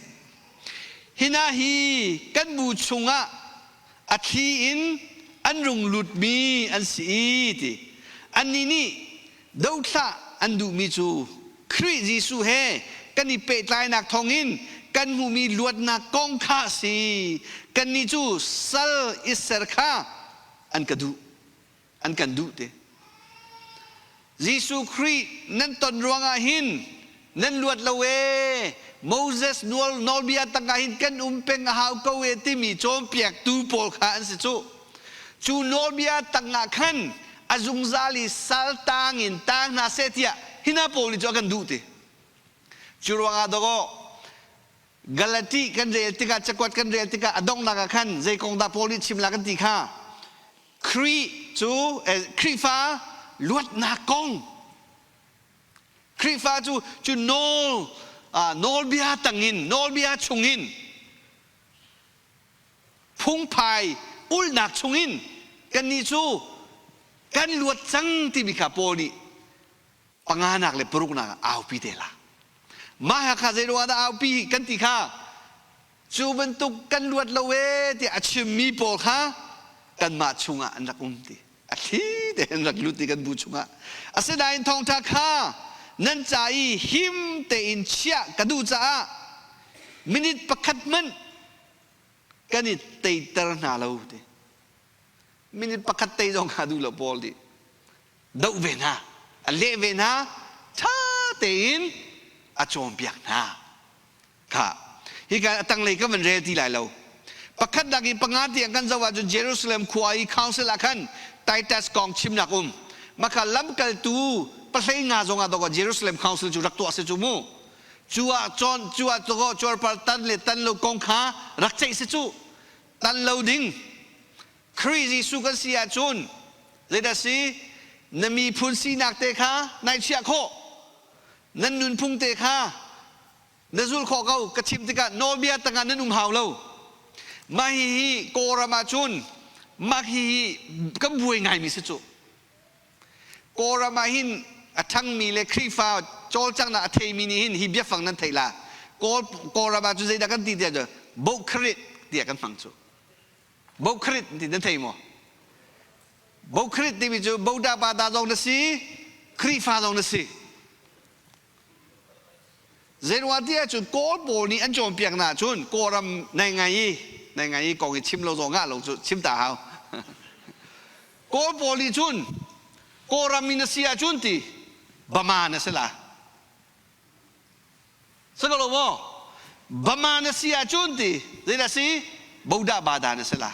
Hina hi kan bu chungah a thli in an rung lutmi an si i ti. Annih nih dothlah an duhmi cu Khrih Jesuh he kan i pehtlainak thawngin kan hmuhmi luatnak kong kha a si. Kannih cu sal i ser kha an ka duh. An kan duh te. Jesuh Khrih nan ton ruangah hin nan luat lo ee. Moses nawlbia tangah hin kan um peng a hau ko ee timi cawnpiaktu pawl kha an si cu. Cu nawlbia tangah khan a zungzal i sal tang in tang hna seh tiah hi hna pawl nih cu a kan duh ti. Cu ruangah dawkaw Galati kan rel tikah cakuat kan rel tikah a donghnak ah khan zei kong dah Paul nih chim la kan ti kha Khrih cu Khrihfa luatnak kong Khrihfa cu cu nawl nawlbia tangin nawlbia chungin phungphai ulhnak chungin kannih cu kan luat cang timi kha Paul nih panganak le paruknak ah aupi te la. Mah kha zei ruangah dah aupi kan ti kha cu bantuk kan luat lo ee tiah a chimmi pawl kha kanmah chungah an rak um ti a thli tein rak lut i kan bu chungah asinain thawngṭha kha nan ca i him tein chiah ka duh caah minute pakhat hmanh kan i teiter hna lo ti minute pakhat tei zong kha duh lo Paul nih doh ve hna. A leh ve hna, ṭha tein a cawnpiak hna. Kha hika a tanglei ka van rel ti lai lo. Pakhatnak in panga tiang kan zoh ahcun Jerusalem khua i council ah khan Titus kong chimnak um. Maka lamkaltu pahlei nga zong ah dawk Jerusalem council cu rak tuah si cu mu. Cu ah cawn cu ah cuarpar tan le tan lo kong kha rak ceih si cu. Tan lo ding Khrih Jesuh kan si ahcun zeidah si na miphun sinak te kha nai chiah khawh nan nunphung te kha na zul khawh ko ka chim tikah nawlbia tangah nan um hau lo mah hihi Kawlram ahcun mah hihi kan buai ngaimi si cu Kawlram ah hin a ṭhangmi le Khrihfa cawlcanghnak a theimi nih hin hi biafang nan theih la Kawl Kawlram ah cun zeidah kan ti tiah cun bohkharit tiah kan hmang cu bohkharit ti nan thei maw bohkharit timi cu boda pada zong na si Khrihfa zong na si Zeiruang ti ahcun Kawl pawl nih an cawnpiak hna ahcun Kawlram nai ngai i nai ngai i kong i chim lo zong ngah lo cu chim ta hau. Kawl pawl nih cun Kawlram mi na si ahcun ti Bama na si la. Si ko lo maw? Bama na si ahcun ti zeidah si? Bodah bada na si la.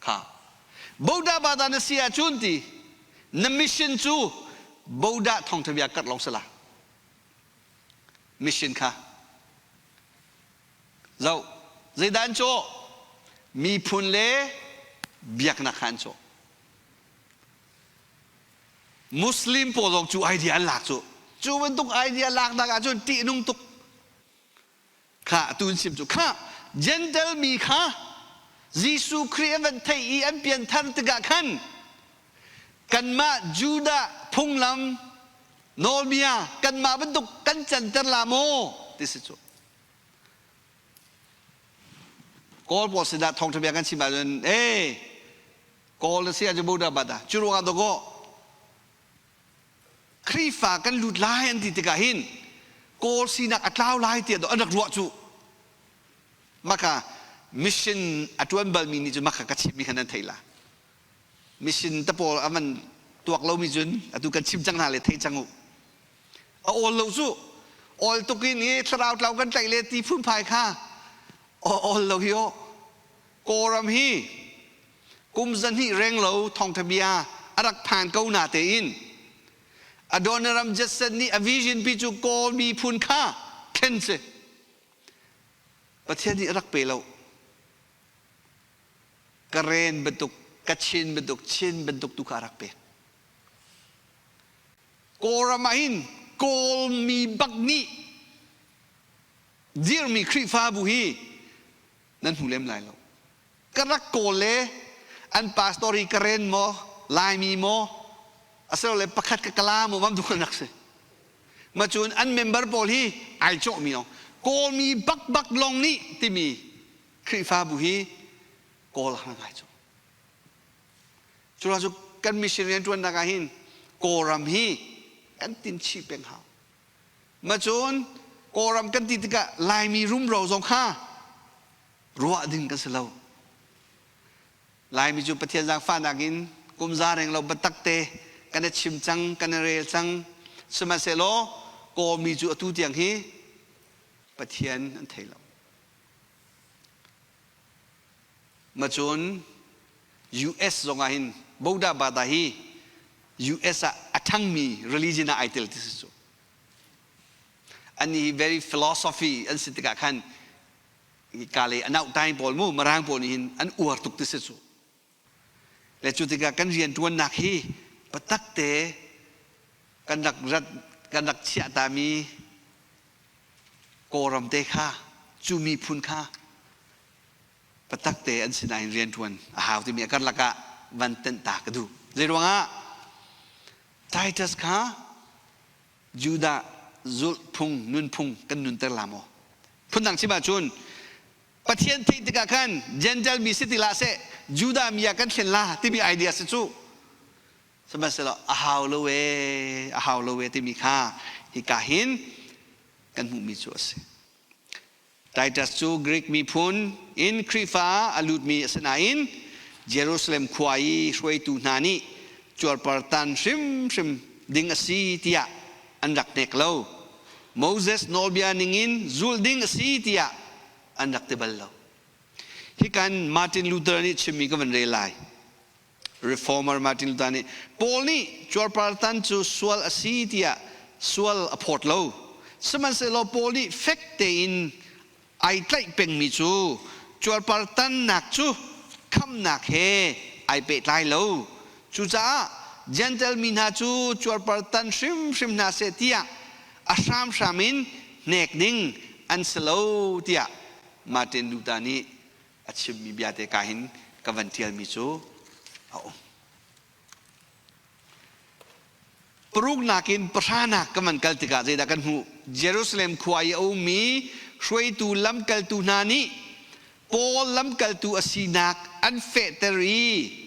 Kha Bodah bada na si ahcun ti na mission cu Bodah thawngtha bia karh lawng si la. Mission kha zoh zeidah an cawh miphun le biaknak kha an cawh. Muslim pawl zong cu idea an lak cu cu bantuk idea laknak ahcun ṭihnung tuk Kha atu in sim cu kha Gentle mi kha Jesuh Khrih an van theih i an pianthar tikah khan kanmah Judah phunglam nawlbia kanmah bantuk kan canter la maw ti si cu. Kawl pawl sinah thawngṭha bia kan chim ahcun ee Kawl na si ahcun Buddha bata cu ruangah dawkaw Khrihfa kan lut lai an ti tikah hin Kawl sinak a tlau lai tiah an rak ruah cu. Maka mission a ṭuan balmi nih cun maka ka chimmi kha nan theih la. Mission te pawl a van tuak lomi cun atu kan chim cang hna le thei cang u. A awl lo cu. Awl tuk in i thlarau tlau kan tlaih le ti phunphai kha awl lo hi aw. Kawlram hi kum zahnih renglo thawngtha bia a rak phan ko na tein Adoniram Judson nih a vision pi cu Kawl miphun kha thlen si. Pathian nih a rak pe lo. Karen bantuk, Kachin bantuk, Chin bantuk tu kha a rak pek. Kawlram ah hin Kawlmi bak nih dirmi Khrihfabu hi nan hmu lem lai lo. Ka rak kawl le an pastor hi Karen maw, Laimi maw, asilole pakhat ka kala maw vam rak si. Ma cun an member pawl hi ai cawhmi lawng Kawlmi bakbak lawng nih timi Khrihfabu hi Kawl har ngai cu. Cu cu kan mission rianṭuannak ah hin Kawlram hi kan tin chih peng hau. Ma cun Kawlram kan ti tikah Laimi rumro zong kha ruah ding kan si lo. Laimi cu Pathian zaangfahnak in kum za reng lo biatak te kan i chim cang, kan i rel cang. Sihmanhsehlaw Kawlmi cu atu tiang hi Pathian an thei lo. Macun US zong ah hin Boda Bada hi US ah a ṭhangmi religion ah ai tel ti si cu. An hi very philosophy an si tikah khan ka le a nauhtai pawl mu Mirang pawl nih hin an uar tuk ti si cu. Le cu tikah kan rianṭuannak hi patak te kan rak rat kan rak chiah tami Kawlram te kha cu miphun kha patak te an sinain rianṭuan a hau timi a karlak ah van tenh ta ka duh. Zeiruangah Titus kha Judah zulhphung nunphung kan nunter la maw? Phundang chim ahcun Pathian theih tikah khan Gentile mi si ti hlah seh Judah mi ah kan thlen la timi idea si cu. Sihmanhsehlaw a hau lo ee, a hau lo ee timi kha hika hin kan hmuhmi cu a si. Titus cu Greek miphun in Khrihfa a lutmi a si nain Jerusalem khua i hruaitu hna nih cuarpartan hrimhrim ding a si tiah an rak hnek lo. Moses nawlbia ningin zulh ding a si tiah an rak ti bal lo. Hikan Martin Luther nih chimmi ka van rel lai. Reformer Martin Luther nih Paul nih cuarpartan cu sual a si tiah sual a phawt lo. Sihmanhsehlaw Paul nih fek tein ai tlaih pengmi cu cuarpartannak cu khamnak he ai pehtlai lo. Cucaah Jentail mi hna cu cuarpartan hrimhrim hna seh tiah a hramhram in hnek ding an si lo tiah Martin Luther nih a chimmi bia te ka hin ka van ṭialmi cu a um. Paruknak in pahranak kan van kal tikah zeidah kan hmuh? Jerusalem khua i a ummi hruaitu lamkaltu hna nih Paul lamkaltu a sinak an fehter i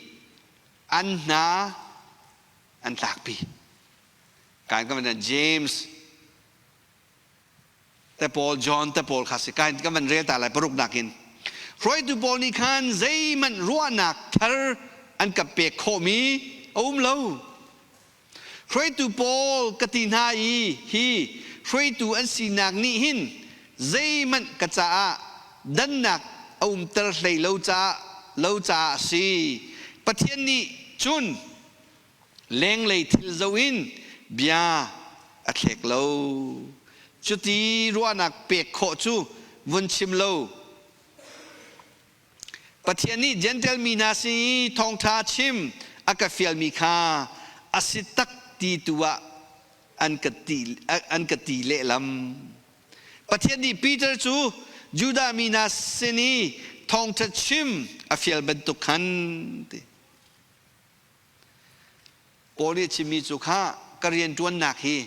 an hna an tlakpi. Kan kan van James te pawl John te pawl kha si kan kan van rel ta lai paruknak in hruaitu pawl nih khan zeihmanh ruahnak thar an ka pek khawhmi a um lo hruaitu pawl ka ti hna i hi hruaitu an sinak nih hin zeihmanh ka caah dannak a umter hlei lo caah lo caah a si Pathian nih cun lenglei thil zoh in bia a thlek lo. Cuti ruahnak pek khawh cu vun chim lo. Pathian nih Jentail mi hna sin i thawngṭha chim a ka fialmi kha a si tak ti tu ah an ka ti, an ka ti lehlam. Pathian nih Peter cu Judah mi hna sin i thawngṭha chim a fial bantuk khan ti. Paul nih a chimmi cu kha ka rianṭuannak hi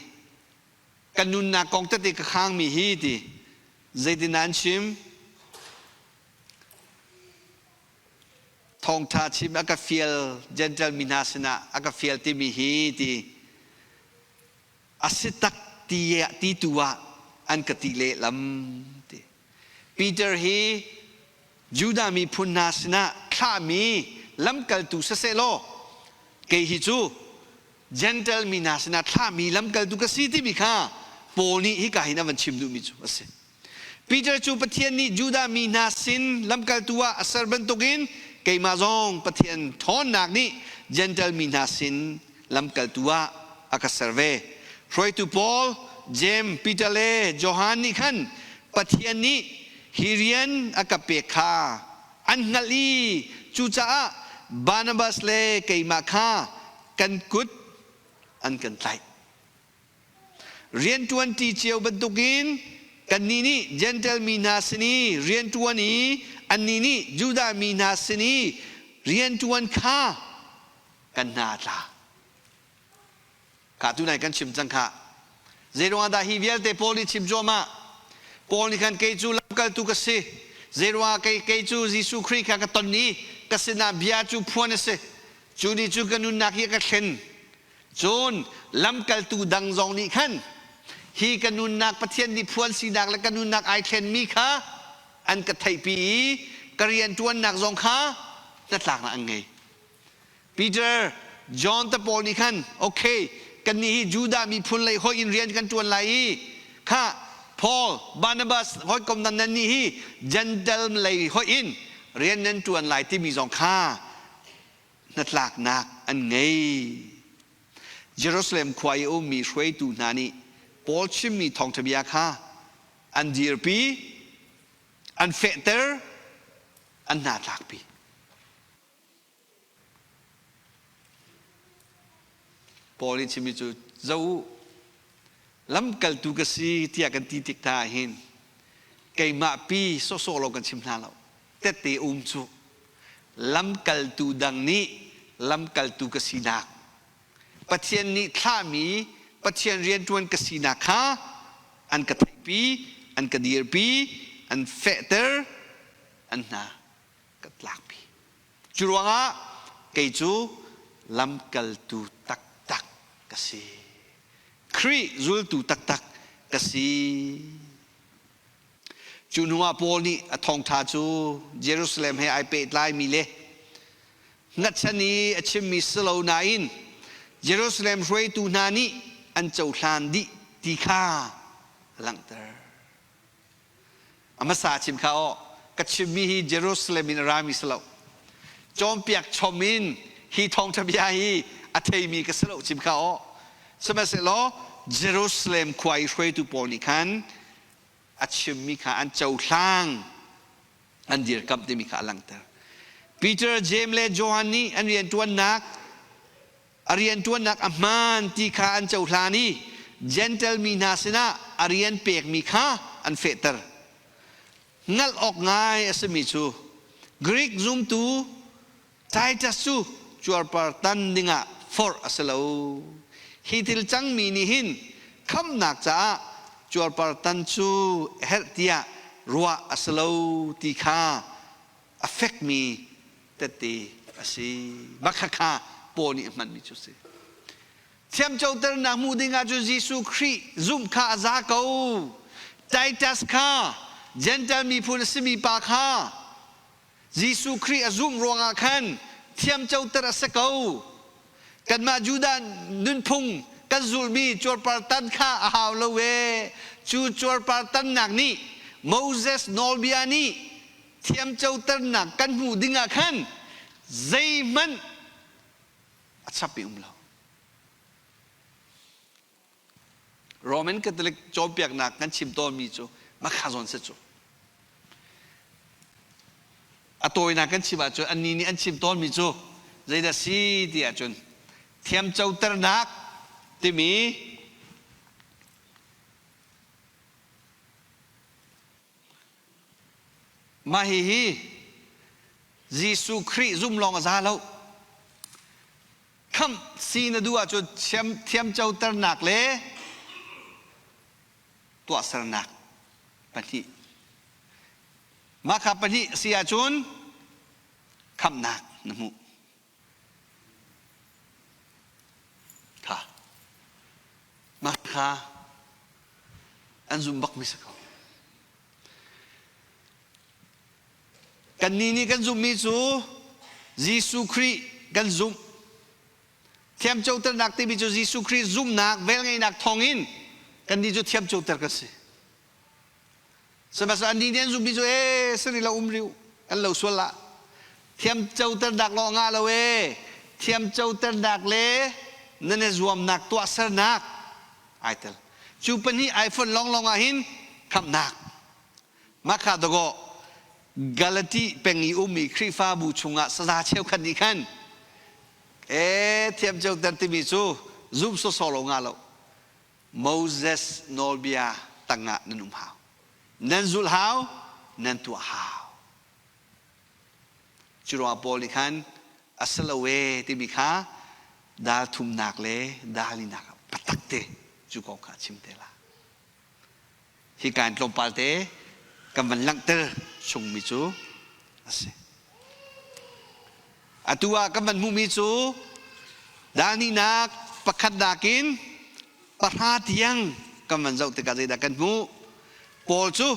ka nunnak kong tete ka khangmi hi ti zeitin an chim thawngṭha chim a ka fial Gentile mi hna sinah a ka fial timi hi ti a si tak ti ti tu ah an ka ti lehlam ti Peter hi Judah miphun hna sinah thlahmi lamkaltu siseh law kei hi cu Gentle mi hna sinah thlahmi lamkaltu ka si timi kha Paul nih hika hin a van chim duhmi cu a si. Peter cu Pathian nih Judah mi hna sin lamkaltu ah a ser bantukin keimah zong Pathian ṭhawnnak nih Gentle mi hna sin lamkaltu ah a ka ser ve. Hruaitu Paul, Jeim, Peter le Johan nih khan Pathian nih hi rian a ka pek kha an hngalh i cucaah Barnabas le keimah kha kan kut an kan tlaih. Rianṭuanṭi cio bantukin kannih nih Jentail mi hna sin i rianṭuan i annih nih Judah mi hna sin i rianṭuan kha kan hna a tla. Kha tu nai kan chim cang kha. Zeiruangah dah hi vialte Paul nih chim cuahmah? Paul nih khan kei cu lamkaltu ka si. Zeiruangah kei, kei cu Jesuh Khrih kha ka ton i ka sinah bia cu phuan a si. Cu nih cu ka nunnak hi a ka thlen. Cun lamkaltu dang zong nih khan hi ka nunnak Pathian nih phuan sinak le ka nunnak ai thlenmi kha an ka theihpi i ka rianṭuannak zong kha hnatlaknak an ngei. Peter, John te pawl nih khan okay kannih hi Judah miphun lei hoih in rian kan ṭuan lai i kha Paul, Barnabas hawikom nan nan nih hi Gentile lei hoih in rian nan ṭuan lai timi zong kha hnatlaknak an ngei. Jerusalem khua i a ummi hruaitu hna nih Paul chimmi thawngṭha bia kha an dirpi, an fehter, an hna tlakpi. Paul nih chimmi cu zo u lamkaltu ka si tiah kan ti tik hna ahhin keimah pi sawhsawh lo kan chim hna lo tette um cu lamkaltu dang nih lamkaltu ka sinak Pathian nih thlahmi Pathian rianṭuan ka sinak kha an ka theihpi an ka dirpi an fehter an hna ka tlakpi. Cu ruangah kei cu lamkaltu taktak ka si. Khrih zultu taktak ka si. Cu hnuah Paul nih a thawngṭha cu Jerusalem he ai pehtlaimi le hngatchan i a chimmi si lo nain. Jerusalem hruaitu hna nih an cohlan dih ti kha a langhter. A hmasa chim kha aw ka chimmi hi Jerusalem in a rami si lo. Cawnpiak chom in hi thawngṭha bia hi a theimi ka si lo chim kha aw. Sihmanhsehlaw Jerusalem khua i hruaitu pawl nih khan a chimmi kha an cohlang an dirkamh timi kha a langhter. Peter, Jeim le Johan nih an rianṭuannak a rianṭuannak a hmaan ti kha an cohlan i Jentail mi hna sinah a rian pekmi kha an fehter. Hngalh awk ngai a simi cu Greek zumtu Titus cu cuarpar tan dingah forh a si lo. Hi thil cangmi nih hin khamhnak caah cuarpar tan cu a herh tiah ruah a si lo ti kha a fekmi tette a si. Bakha kha Paul nih a hmanmi cu a si. Thiamcoternak hmuh ding ahcun Jesuh Khrih zumh kha a za ko. Titus kha Gentile miphun a simi pa kha Jesuh Khrih a zumh ruangah khan thiamcoter a si ko. Kanmah Judah nunphung kan zulhmi cuarpar tan kha a hau lo ee. Cu cuarpar tannak nih Moses nawlbia nih thiamcoternak kan hmuh dingah khan zeihmanh a chap i um lo. Roman Catholic cawnpiaknak kan chim tawnmi cu makha zawn si cu. A tawinak kan chim ahcun annih nih an chim tawnmi cu zeidah si ti ahcun thiamcoternak timi Mah hihi Jesuh Khrih zum lawng a za lo. Khamh si na duh ahcun thiamcoternak le tuahsernak pahnih. Mah kha pahnih si ahcun khamhnak na hmuh. Kha. Mah kha an zum bakmi si ko. Kannih nih kan zumhmi cu Jesuh Khrih kan zumh. Thiamcoternak timi cu Jesuh Khrih zumhnak, velngeihnak thawngin kannih cu thiamcoter kan si. Sihmanhsehlaw annih nih an zumhmi cu ee sari lo um rih kan lo sual lah. Thiamcoternak lawng ngah lo ee. Thiamcoternak le nan i zuamnak tuahsernak ai tel. Cu pahnih ai fonh lawnglawng ah hin khamhnak. Mah kha dawkaw Galati peng i ummi Khrihfabu chungah saza cheukhat nih khan ee thiamcoter timi cu zum sawsawh lo ngah lo. Moses nawlbia tangah nan um hau. Nan zulh hau, nan tuah hau. Cu ruangah Paul nih khan a si lo ee timi kha dal thumnak le dal linak ah patak te cu kong kha a chim te la. Hi kaan tlawmpal te kan van langhter chungmi cu a si. Atu ah kan van hmuhmi cu dal hnihnak pakhat nakin pahra tiang kan van zoh tikah zeidah kan hmuh? Paul cu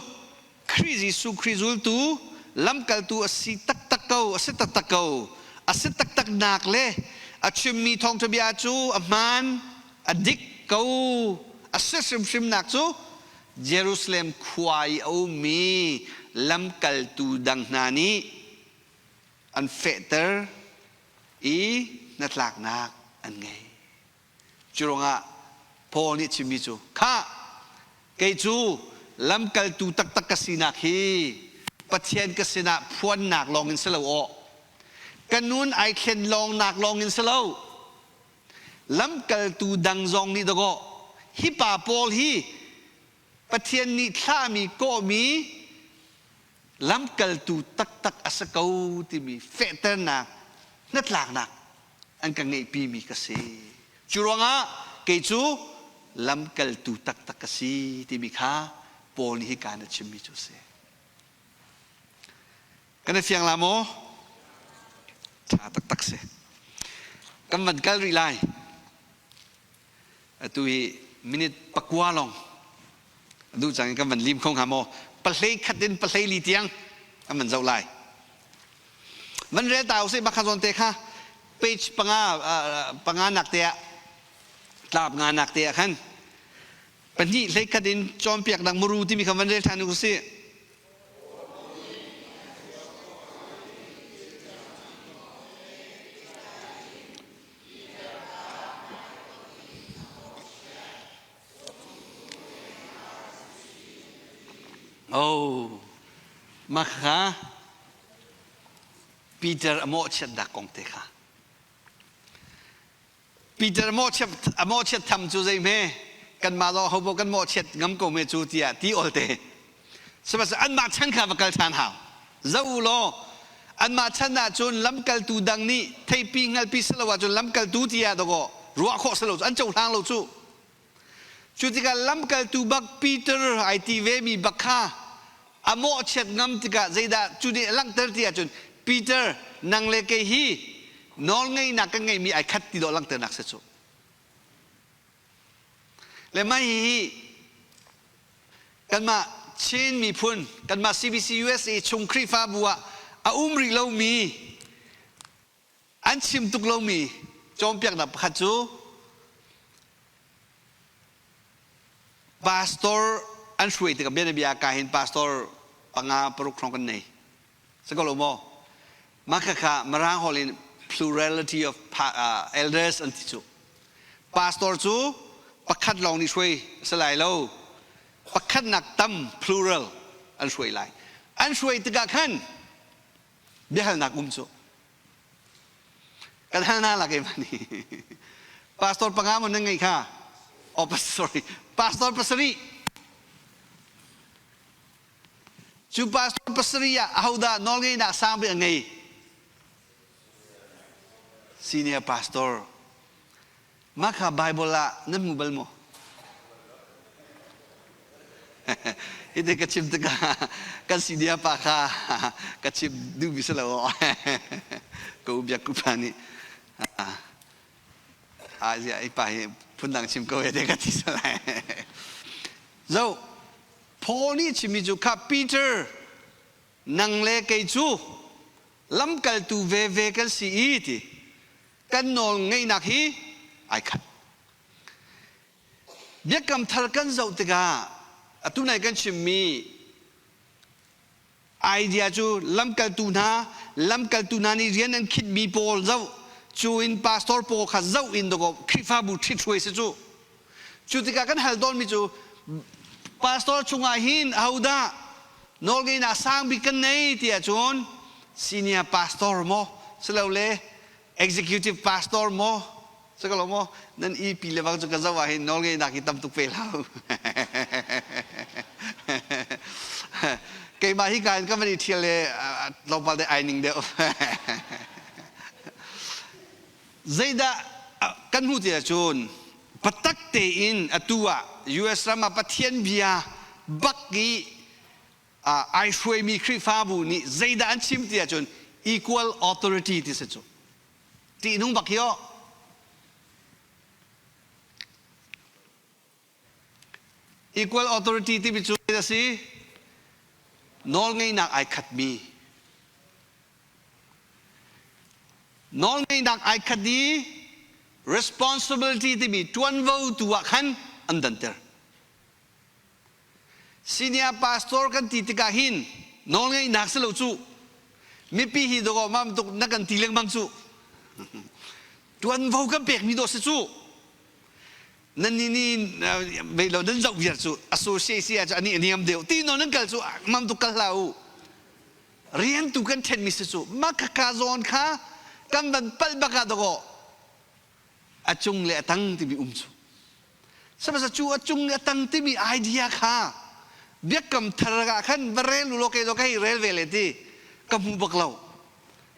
Khrih Jesuh Khrih zultu lamkaltu a si taktak ko, a si taktak ko. A si taktak nak le a chimmi thawngṭha bia cu a hmaan, a dik ko, a si hrimhrimnak cu Jerusalem khua i a ummi lamkaltu dang hna nih an fehter i hnatlaknak an ngei. Curuangah Paul nih chimmi cu, Khah, kei cu lamkaltu taktak ka sinak hi Pathian ka sinah phuannak lawngin si lo aw. Ka nun ai thlen lawngnak lawngin si lo. Lamkaltu dang zong nih dawkaw hi pa Paul hi Pathian nih thlahmi kawhmi lamkaltu taktak a si ko timi fehternak hnatlaknak an ka ngeihpimi ka si. Cu ruangah kei cu lamkaltu taktak ka si timi kha Paul nih hika in a chimmi cu a si. Kan i fiang la maw? Ṭha taktak si. Kan van kal rih lai. Atu hi minute pakua lawng duh cang in kan van lim kho hnga maw? Pahlei khat in pahlei li tiang kan van zoh lai. Van rel ta usih bakha zawn te kha page panga panga nak te ah. Tlap nganak te ah khan pahnih hleikhat in cawnpiaknak muru timi kha van rel ṭhan u sih. Oh, mah kha Peter a mawhchiatnak kong te kha. Peter a mawhchiat tham cu zei hme kanmah lawng hobo kan mawhchiat ngam ko me cu tiah ti olte. Sihmanhsehlaw anmah chan kha va kal ṭhan hau. Zoh u law anmah chan ah cun lamkaltu dang nih theipi hngalpi si lo ahcun lamkaltu tiah dawkaw ruah khawh si lo cu an cohlang lo cu. Cu tikah lamkaltu bak Peter ai ti vemi bak kha a mawhchiat ngam tikah zeidah cu nih a langhter ti ahcun Peter nang le kei hi nawlngeihnak kan ngeihmi ai khat ti dawh langhternak si cu. Le mah hihi kanmah Chin miphun kanmah CBC USA chung Khrihfabu ah a um rih lomi an chim tuk lomi cawnpiaknak pakhat cu pastor an hruai tikah bianabia ka hin pastor panga paruk hrawng kan nei si ko lo maw mah khakha mirang holh in plurality of elders an ti cu pastor cu pakhat lawng nih hruai si lai lo pakhatnak tam plural an hruai lai an hruai tikah khan biahalnak um cu kan hal hna la keimah nih pastor panga maw nan ngeih kha oh sorry pastor pasarih cu pastor pasarih ah ahodah nawlngeihnak sang bik a ngei senior pastor Mah kha Baibal ah nan hmu bal maw? Hiti ka chim tikah kan senior pa kha ka chim duhmi si lo. Ka u biak pa nih a zia i pa hi phundang chim ko te ka ti salai. Zo Paul nih chimmi cu kha Peter nang le kei cu lamkaltu veve kan si i ti kan nawl ngeihnak hi ai khat. Biakam thar kan zoh tikah atu nai kan chimmi idea cu lamkaltu hna lamkaltu hna nih rian an khitmi pawl zoh cu in pastor pawl kha zoh in dawkaw Khrihfabu ṭhithruai si cu cu tikah kan hal tawnmi cu pastor chungah hin ahodah nawlngeihnak sang bik kan nei ti ahcun senior pastor maw silole executive pastor maw si ko lo maw nan EP le bang cu ka zoh ah hin nawlngeihnak hi tam tuk pe hlah keimah hi ka in ka van i thial le tlawmpal te ai ning deuh zeidah kan hmuh ti ahcun patak tein atu ah US ram ah Pathian bia bak i ai hruaimi Khrihfabu nih zeidah an chim ti ahcun equal authority ti si cu ṭihnung bak hi aw equal authority timi cu a si nawlngeihnak ai khatmi nawlngeihnak ai khat i responsibility timi ṭuanvo tu ah khan an danter Senior pastor kan ti tikah hin nawlngeihnak si lo cu mipi hi dawh mam tuk na kan ti lengmang cu tuanvo kan pekmi dawh si cu nan ni ni vei lo nan zoh viar cu associate ah cu ani niam deuh ti no nan kal cu mam tuk kal hlah u rian tu kan ṭhenmi si cu mah khaka zawn kha kan van palh bak ah dawh a cung le a tang timi um cu Sihmanhsehlaw cu a cung i a tang timi idea kha biakam thar ah khan va rel u law kei zong ka hei rel ve le ti ka hmu bak lo.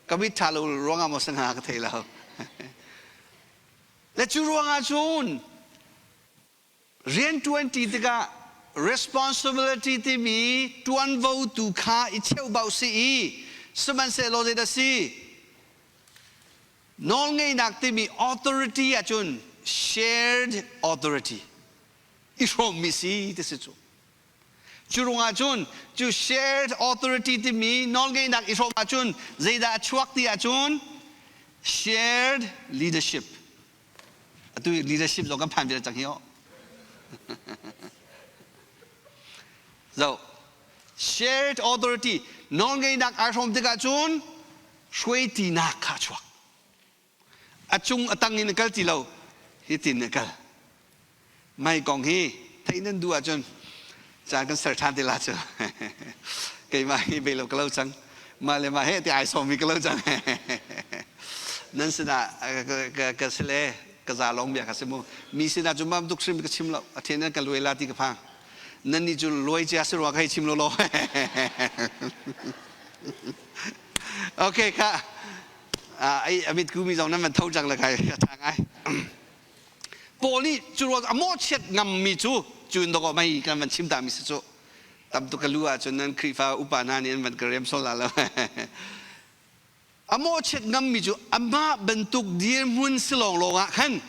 Ka mit ṭha lo ruangah maw si hnga ka thei lo. Le cu ruangah cun rianṭuan ṭi tikah responsibility timi ṭuanvo tu kha i cheubauh si i sihmanhsehlaw zeidah si Nawlngeihnak timi authority ahcun shared authority i hrawmmi si ti si cu. Cu ruangah cun cu shared authority timi nawlngeihnak i hrawm ahcun zeidah a chuak ti ahcun shared leadership. Atu leadership zong kan phan vial cang hi aw. So, shared authority nawlngeihnak ai hrawm tikah cun hruaitinak kha a chuak. A cung a tang in a kal ti lo, hitin a kal. Mai kong hi theih nan duh ahcun caan kan ser ṭhan te la cu. Keimah hi bei lo ka lo cang. Mah le mah he ti ai sawmmi ka lo cang. Nan sinah ka si le ka za lawng bia ka si mu. Mi sinah cu mam tuk hrim ka chim lo. A then ka luai la ti ka phang. Nan nih cu luai cia si rua ka hei chim lo lo. Okay kha. Ai amit ku mi zong nan van tho cang le kai a ṭha ngai. Paul nih cu ruang a mawhchiat ngammi cu cun dawkaw mei kan van chim ta mi si cu tam tuk ka lu ahcun nan Khrihfa upa hna nih an van ka rem sol la lo. A mawhchiat ngammi cu amah bantuk dirhmun si lawnglawng ah khan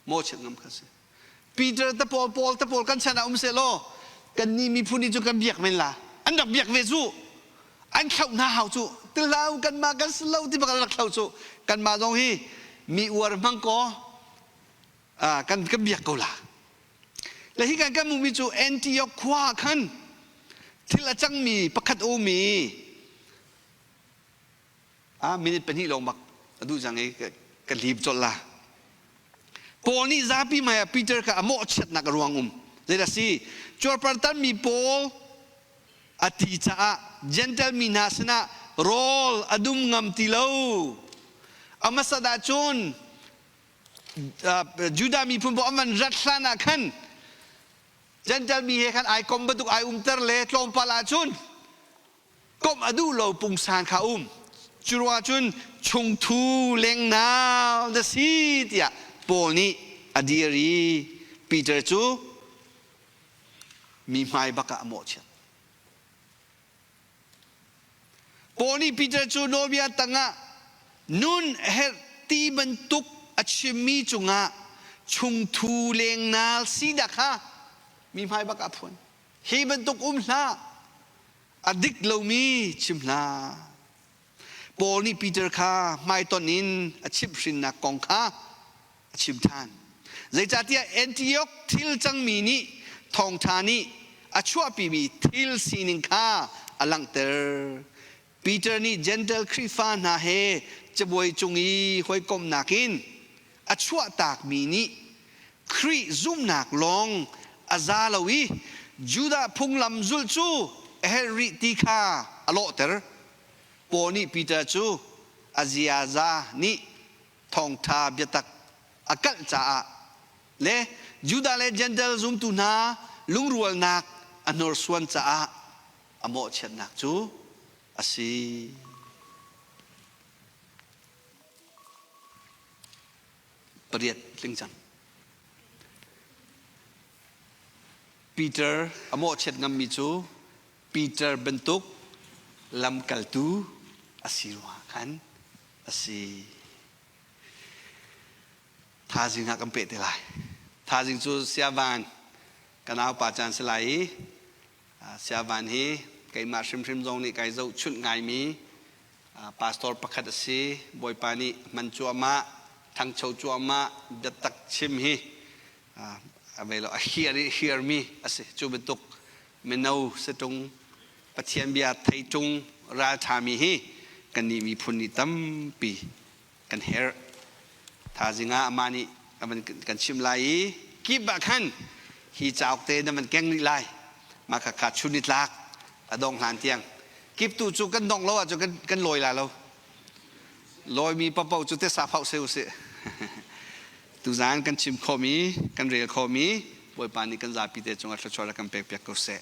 mawhchiat ngam kha si. Peter te pawl Paul te pawl kan chan ah um seh law kannih miphun nih cu kan biak men la. An rak biak ve cu. An thlauh hna hau cu. Tilau kanmah kan si lo ti bak an rak thlauh cu. Kanmah zong hi mi uar hmang kaw kan kan biak ko la. Le hi kan kan hmuhmi cu Antioch khua ah khan thil a cangmi pakhat a um i Ah, minute pahnih lawng bak a duh cang i ka lip colh la. Paul nih zapi hmai ah Peter kha a mawhchiatnak a ruang um. Zeidah si? Cuarpartanmi Paul a ti caah Gentle mi hna sinah rawl a dum ngam ti lo. A hmasat ahcun Judah miphun pawl an van rat hlan ah khan Gentle mi he khan ai kom bantuk ai umter le tlawmpal ahcun komh a duh lo pungsan kha um. Cu ruangah cun chungthu lengnal na si tiah Paul nih a dir i Peter cu mi hmai bak ah a mawhchiat. Paul nih Peter cu nawlbia tangah nun a herh ti bantuk a chimmi cungah chungthu lengnal sinak kha mi hmai bak ah a phuan. Hi bantuk um hlah, a dik lomi chim hlah. Paul nih Peter kha hmaitonh in a chimhhrinnak kong kha a chim ṭhan. Zeicahtiah Antioch thil cangmi nih thawngṭha nih a chuahpimi thil sining kha a langhter. Peter nih Jentail Khrihfa hna he cabuai cung i hawikomhnak in a chuahtakmi nih Khrih zumhnak lawng a za lo i Judah phunglam zulh cu a herh rih ti kha a lawhter. Paul nih Peter cu a ziaza nih thawngṭha biatak a kalh caah le Judah le Jentail zumtu hna lungrualnak a hnorsuan caah a mawhchiatnak cu a si. Pariat tling cang. Peter a mawhchiat ngammi cu Peter bantuk lamkaltu a si ruangah khan a si. Thazing ah kan peh te lai. Thazing cu siavan ka naupa caan si lai i Siavan hi keimah hrimhrim zong nih kai zohchunh ngaimi pastor pakhat a si. Bawipa nih hman cuahmah, thangcho cuahmah, biatak chim hi a vei lo a hiar i hiarmi a si. Cu bantuk mino situng Pathian bia thei ṭung ralṭhami hi kannih miphun nih tampi kan herh. Thazing ah amah nih a van kan chimh lai i kip ah khan hi cauk te na van keng rih lai. Mah kha kha chun i tlak a dong hlan tiang. Kip tu cu kan dong lo ahcun kan, kan lawi lai lo. Lawimi paohpaoh cu tesa phauh se usih. Tuzaan kan chim khawhmi, kan rel khawhmi Bawipa nih kan zapi te cungah thluachuah rak kan pek piak ko seh.